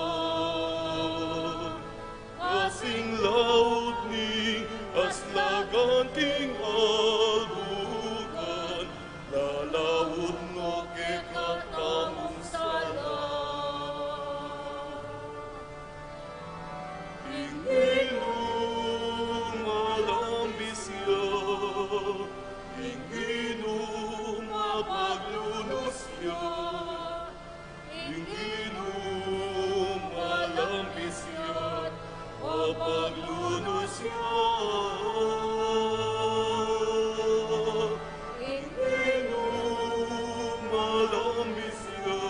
Kasing laut ning aslagan king albukan, lalaut no kekatang sala. Ing Ginu malambis ya, ing Ginu mapaglunus ya, ing Ginu malambis ya, mapaglunus ya. Ing Ginu malambis ya,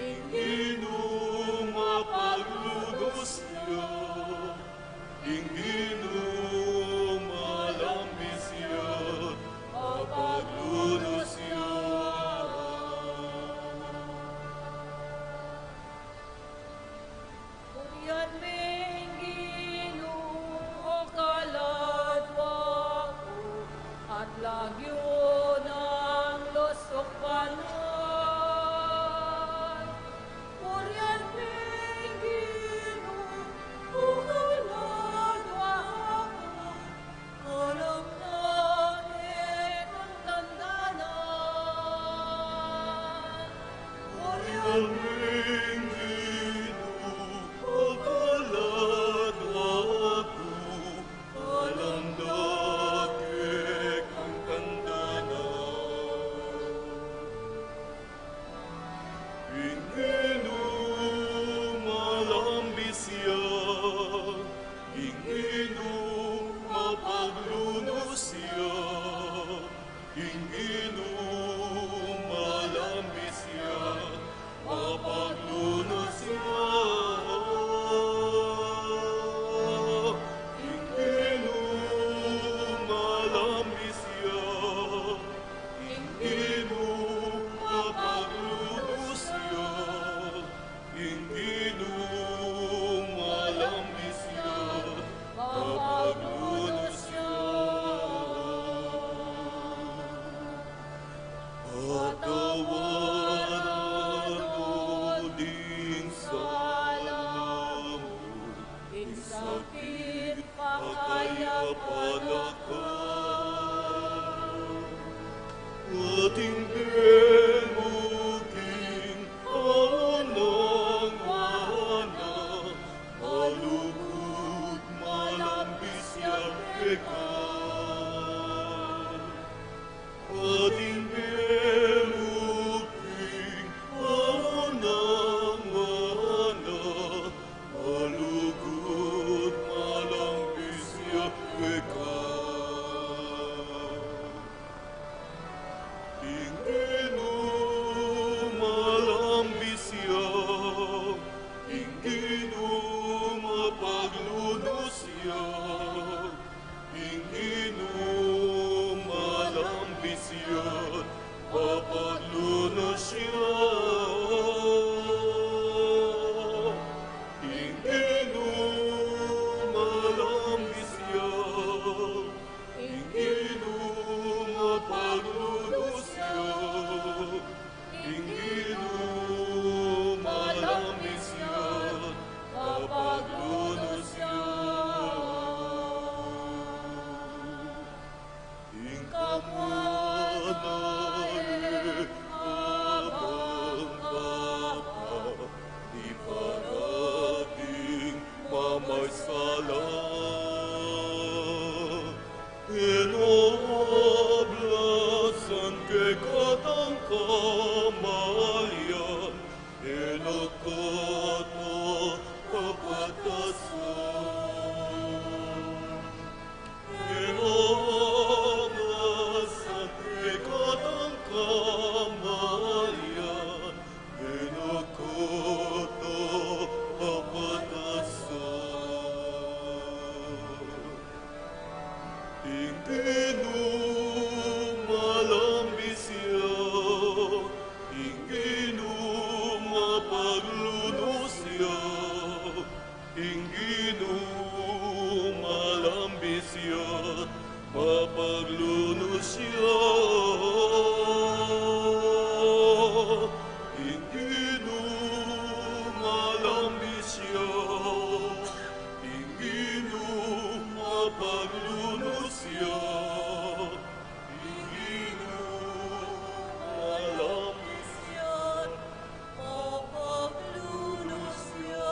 ing Ginu mapaglunus ya, ing Ginu malambis ya, mapaglunus ya. Purian me ing Ginu, o Maisala, e no ablasan kekatang kamalian, e no kata apatasan. E no ablasan kekatang kamalian, e no kata apatasan. Ing Ginu malambis ya, ing Ginu mapaglunus ya, ing Ginu malambis ya, mapaglunus ya. Ing Ginu malambis ya, ing Ginu mapaglunus ya, ing Ginu malambis ya, mapaglunus ya.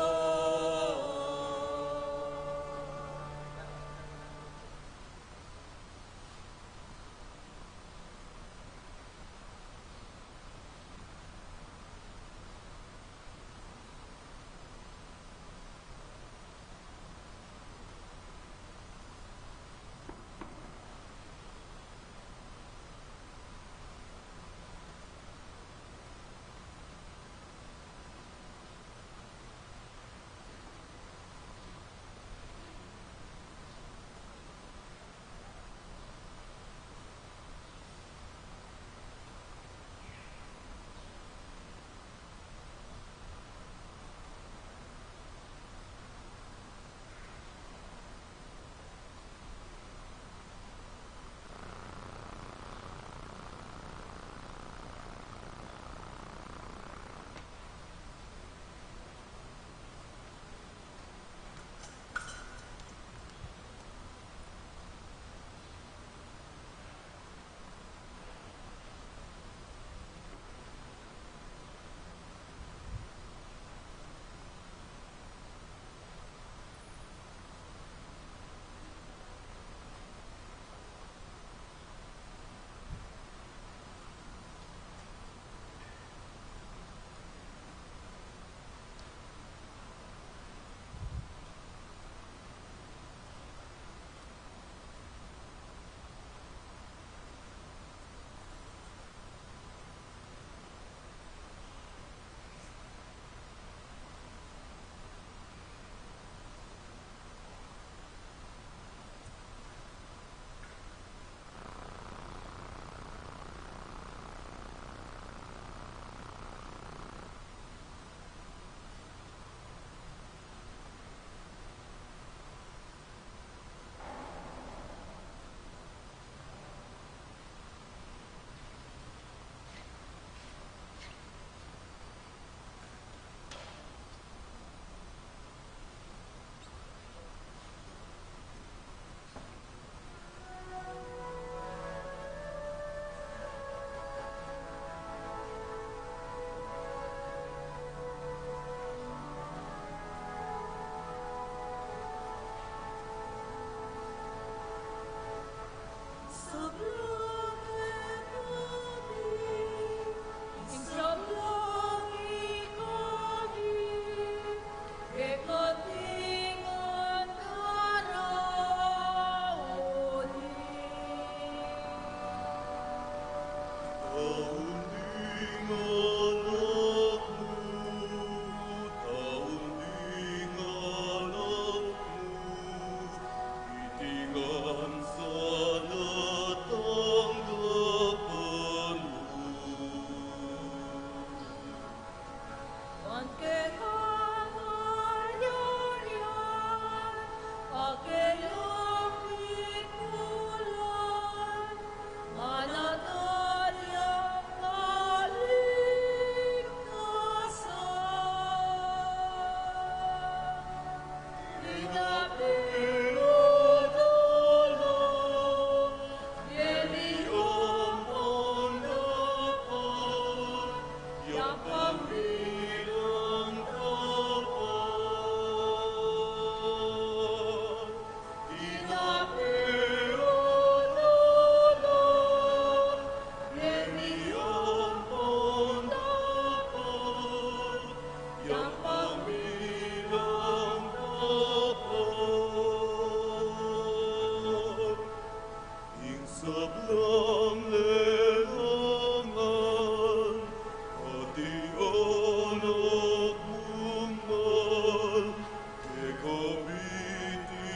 Iti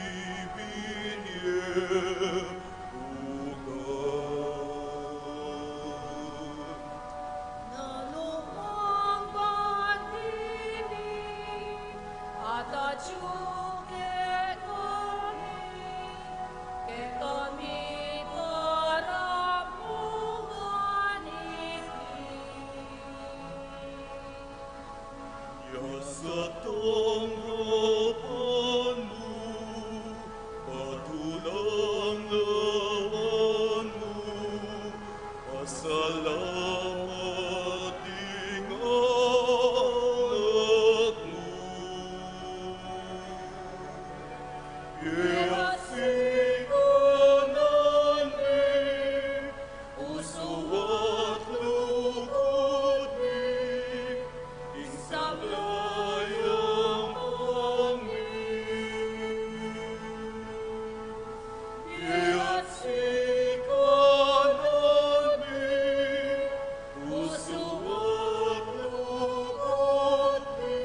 binye ku ka. Na lumang bandining at atyu kekami, kekami para punganipi. Ya sa tanggapan mu, patulang lawan mu, pasalamat ing anak mu. Kaya sikanan mi, pusu at lugud mi, ing sablang yaman mi. Kaya sikanan mi, pusu at lugud mi,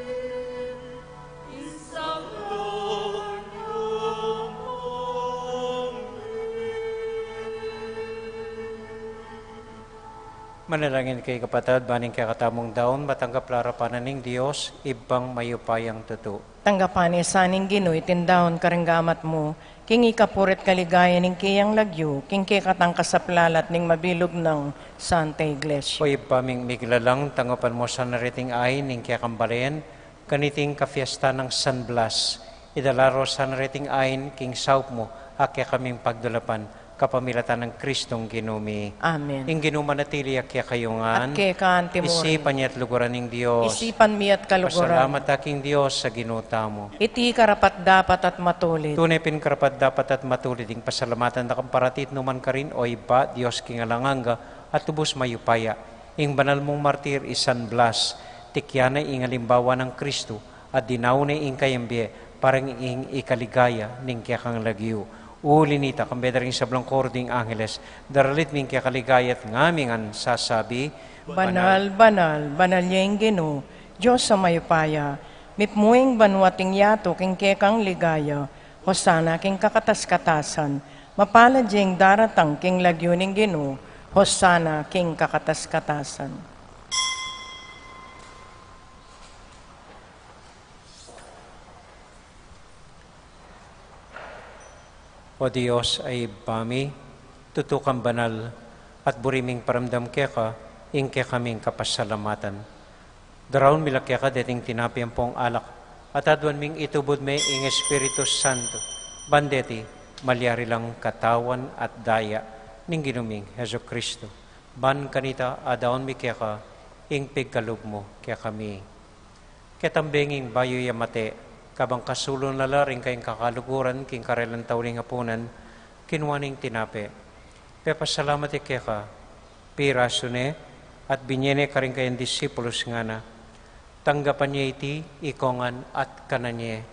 Manalangin kayu, kapatad, ban ing kekatamung daun matanggap la arapan na ning Dios, Ibpang mayupayang tutu. Tanggapan na sa ning Ginu iting daun karing gamat mu, king ikapuri't kaligayan ning keyang lagyu, king kekatang kasaplalan at ning mabilug nang Santa Iglesia. O Ibpa ming miglalang, tanggapan mu sana reting ain ning kekang balen, kaniting kapiestan nang San Blas, idala ro sana reting ain king saup mu, a kekaming pagdulapan, kapamilatan nang Kristong Ginu mi. Amen. Ing Ginu manatili ya kekayu ngan. At keka mu rin. Isipan ye at luguran ing Dios. Isipan mi at kaluguran. Pasalamat ta king Dios a Ginu tamu. Iti karapat-dapat at matulid. Tune pin karapat-dapat at matulid ing pasalamatan da kang parati at nu man karin, O Ibpa, Dios king alang angga, at lubus mayupaya. Ing banal mung martir i San Blas, tikyan na ing alimbawa nang Kristu, at dinaun ne ing kayang bie, para ing ikaligaya ning kekang lagyu. Uli na nita, kambe da ring sablang koro ding angeles, daralit mi ing kekaligaya at ngaming sasabi, Banal, banal, banal ya ing Ginu, Dios a mayupaya, mipmu ing banua at ing yatu king kekang ligaya, Hosana king kakatas-katasan, mapalad ya ing daratang king lagyu ning Ginu, Hosana king kakatas-katasan. O Dios a Ibpa mi, tutu kang banal, at buri ming paramdam keka ing kekaming kapasalamatan. Daraun mi la keka deting tinape ampong alak, at aduan ming itubud me ing Espiritu Santo, ban deti malyari lang katawan at daya ning Ginu ming Jesucristo. Ban kanita adaun mi keka ing pigkalub mu kekami. Ketang benging bayu ya mate, kabang kasulun la la ring kayang kakaluguran king karelang tauling apunan, kinua ne ing tinape, pepasalamat ya keka, pirasu ne, at binye ne karing kayang disipulus, ngana, tanggapan ye iti ikongan at kanan ye.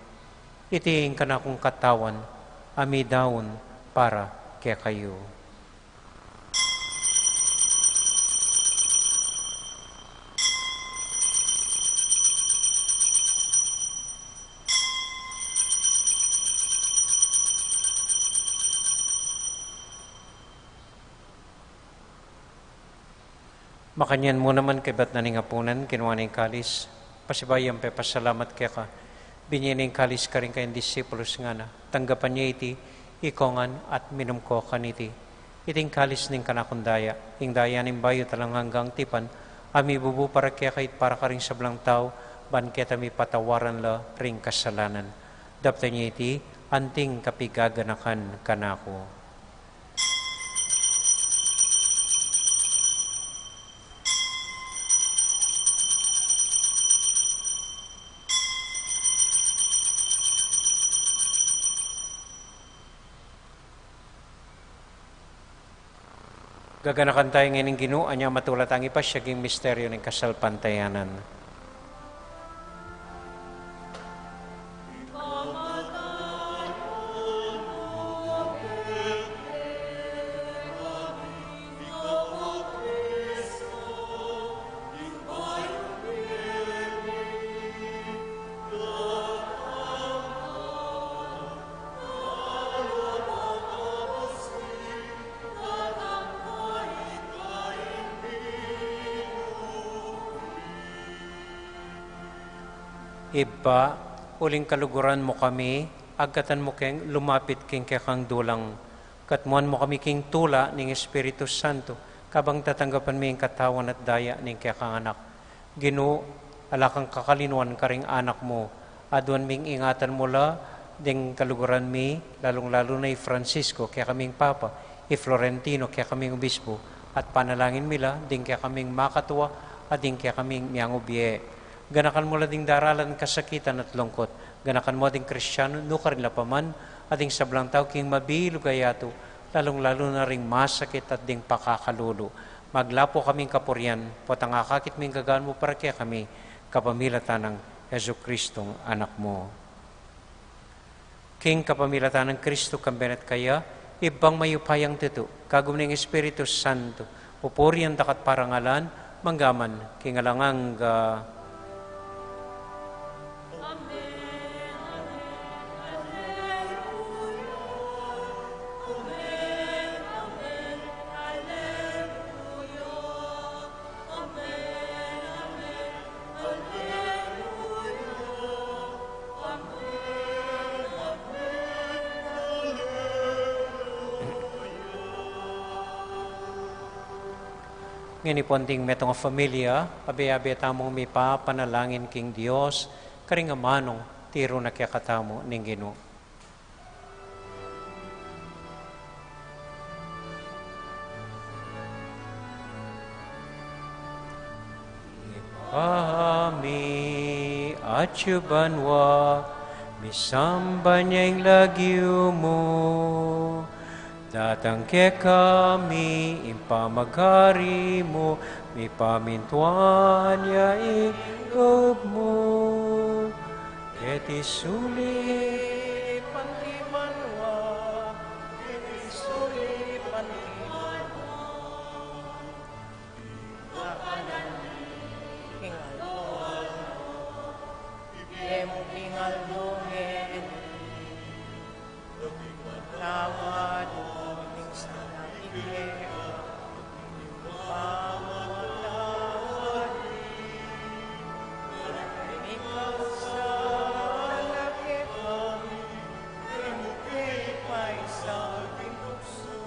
Iti ing kanakung katawan, a midaun para kekayu. Makanyan mu naman kaybat na ning apunan, kinua ne ing kalis, pasibayu yang pepasalamat keka, binye ne ing kalis karing kayang disipulus, ngana, tanggapan ye iti ikongan at minum ko kaniti. Iti ing kalis ning kanakung daya, ing daya ning bayu at alang anggang tipan, a mibubu para keka at para karing sablang tau, ban keta mipatawaran la ring kasalanan. Daptan ye iti anting kapigaganakan kanaku. Gaganakan taya ngeni ing Ginu, anya matula tang ipasiag ing misteryu ning kasalpantayanan. Ibpa, uling kaluguran mu kami, agkatan mu keng lumapit king kekang dulang. Katmuan mu kami king tula ning Espiritu Santo, kabang tatanggapan mi ing katawan at daya ning kekang Anak. Ginu, ala kang kakalinuan karing anak mu. Aduan ming ingatan mu la ding kaluguran mi, lalung-lalu na i Francisco, kekaming Papa, i Florentino, kekaming Obispo, at panalangin mi la ding kekaming makatua, at ding kekaming miangubie. Ganakan mu la ding daralan kasakitan at lungkut. Ganakan mu ding Kristiano, nukarin la pa man, at ding sablang tau king mabilug a yatu, lalung-lalu na ring masakit at ding pakakalulu. Maglapu kaming kapurian, potang akakit ming gagaan mu para kekami, kapamilatan nang Jesucristong Anak mu. King kapamilatan nang Kristo, kambe na at kaya, Ibpang mayupayang tutu, kagum ning Espiritu Santo, pupurian da ka at parangalan, mangga man king alang angga. Ngeni pung ding metung a familia, abe-abe tamung mipapanalangin king Dios, karing amanung tiru na kekatamu ning Ginu. Ibpa mi, atsu ka banua, misamban ya ing lagyu mu. Datang kekami ing pamagari mu, mipamintuan ya ing lub mu. Keti sulip anti banua, keti sulip anti banua. Ing aldo-aldo, ibie mu king aldo ngeni. Patawad mu ing sala mi keka, anti ing pamamatawad mi kareng mikasala kekami, e mu ke paisaul king tuksu,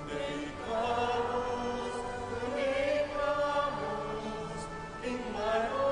kundi ikabus, kundi ikabus king marok.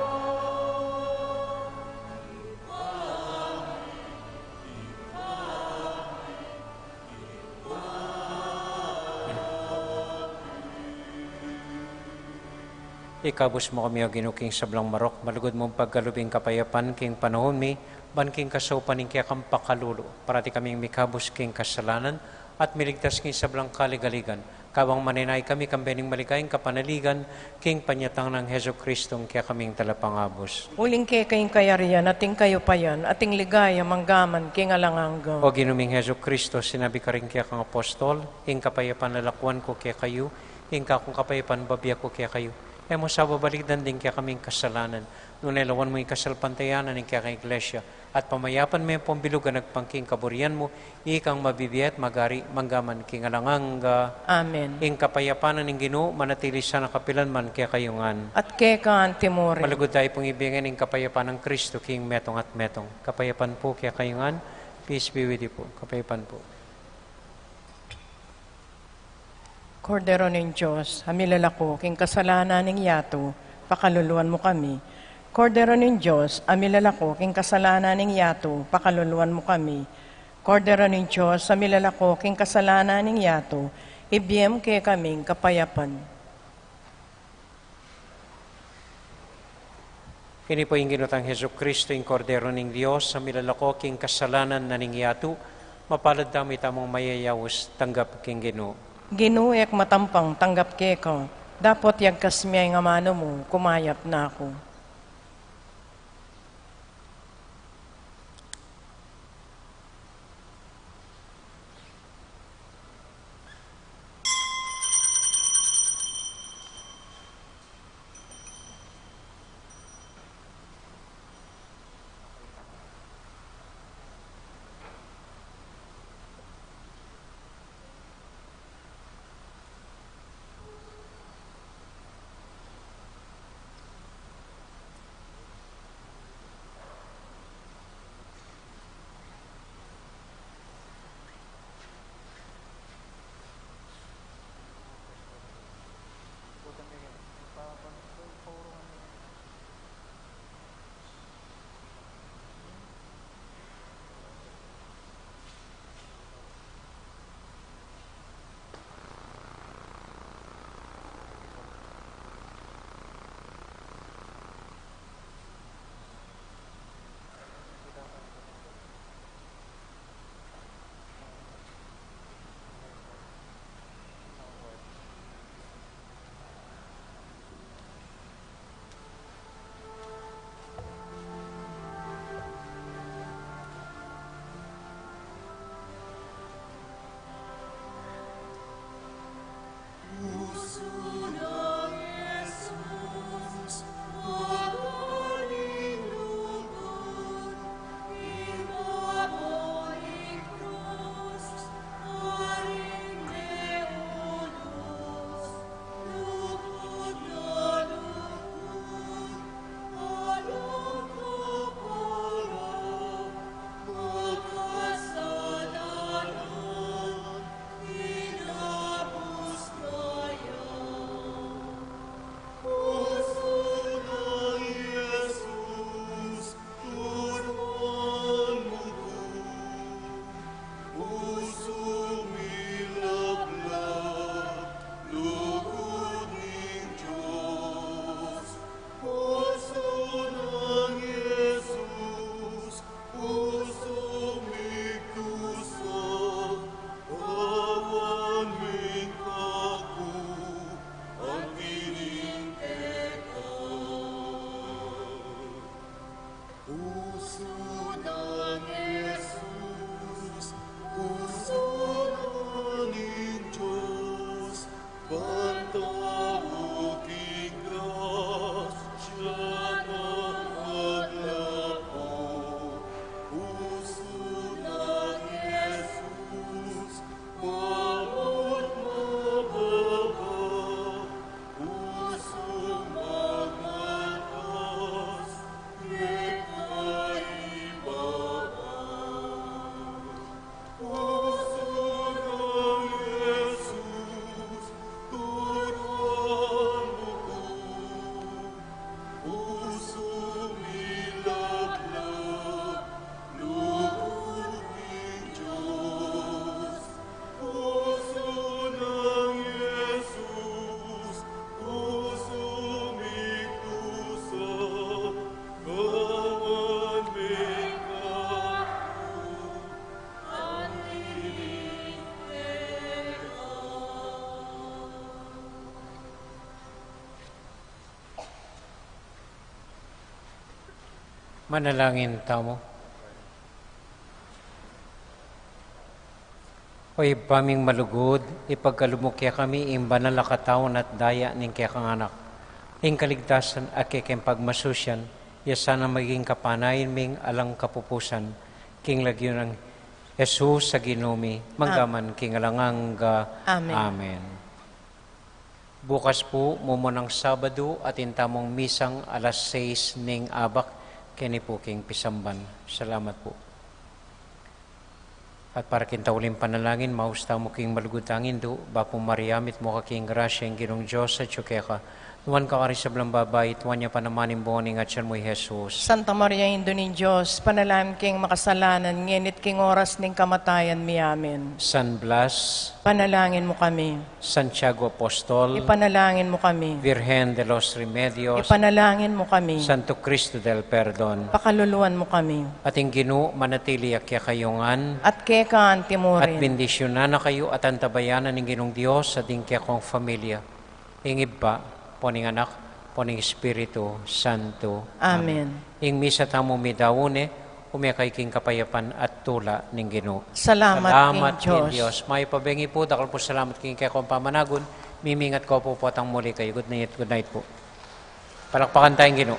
Ikabus mu kami, O Ginu, king sablang marok, malugud mung pagkalub ing kapayapan king panaun mi, ban king kasaupan ning kekang pakalulu, parati kaming mikabus king kasalanan, at miligtas king sablang kaligaligan, kabang manenaya kami kambe ning maligayang kapanaligan, king panyatang nang Jesucristong kekaming Talapangabus. Uling keka ing kayarian, at ing kayupayan, at ing ligaya, mangga man king alang angga. O Ginu ming Jesucristo, sinabi karing kekang apostol, ing kapayapan lalakuan ku kekayu, ing kakung kapayapan bibie ku kekayu. E mu sa babalikdan ding kekaming kasalanan, nune lawan mu ing kasalpantayanan ning kekang Iglesia, at pamayapan me pung bilug a agpang king kaburian mu, ikang mabibie at magari, mangga man king alang angga. Amen. Ing kapayapan na ning Ginu, manatili sana kapilan man kekayu ngan. At keka antimurin. Malugud tamu pung ibie ngan ing kapayapan nang Kristo king metung at metung. Kapayapan pu kekayu ngan, peace be with you pu. Kapayapan pu. Kordero ning Dios, a milalako king kasalanan ning yatu, pakaluluan mu kami. Kordero ning Dios, a milalako king kasalanan ning yatu, pakaluluan mu kami. Kordero ning Dios, a milalako king kasalanan ning yatu, ibie mu kekami ing kapayapan. Ini pu ing Ginu tang Jesucristo, ing Kordero ning Dios, a milalako king kasalanan na ning yatu, mapalad tamu itamung mayayaus tanggap king Ginu. Ginu, e ku matampang tanggap keka, dapot yagkas mu ing amanu mu, kumayap na ku. Manalangin tamu. O Ibpa ming malugud, ipagkalub mu kekami ing banal a katawan at daya ning kekang Anak, ing kaligtasan at kekeng pagmasusian, ya sana maging kapanayan ming alang kapupusan, king lagyu nang Jesus a Ginu mi, mangga man king alang angga. Amen. Amen. Bukas pu, mumunang Sabadu, atin tamung misang alas sais ning abak, keni pu king pisamban. Salamat pu. At para king tauling panalangin, maus tamu king malugud tang Indu. Bapu Maria, mitmu ka king grasya, ing Ginung Dios atyu keka. Nuan ka karing sablang babai, at nuan ya pa naman ing bunga ning atyan mu, i Jesus. Santa Maria, Indu ning Dios, ipanalangin mu kaming makasalanan, ngeni at king oras ning kamatayan mi. Amen. San Blas, ipanalangin mu kami. Santiago Apostol, ipanalangin mu kami. Virgen de los Remedios, ipanalangin mu kami. Santo Cristo del Perdon, pakaluluan mu kami. At ing Ginu manatili ya kekayu ngan. At keka antimurin. At bendisyunan na kayu at antabayanan ning Ginung Dios at ing kekong familia, ing Ibpa, ampo ning Anak, ampo ning Espiritu Santo. Amen. Ing misa tamu midaun ne, ume kayu king kapayapan at tula ning Ginu. Salamat king Dios. Mayap a bengi pu, dakal pung salamat king kekong pamanagun, mimingat ko pu potang muli kayu. Good night, good night pu. Palakpakan taya ing Ginu.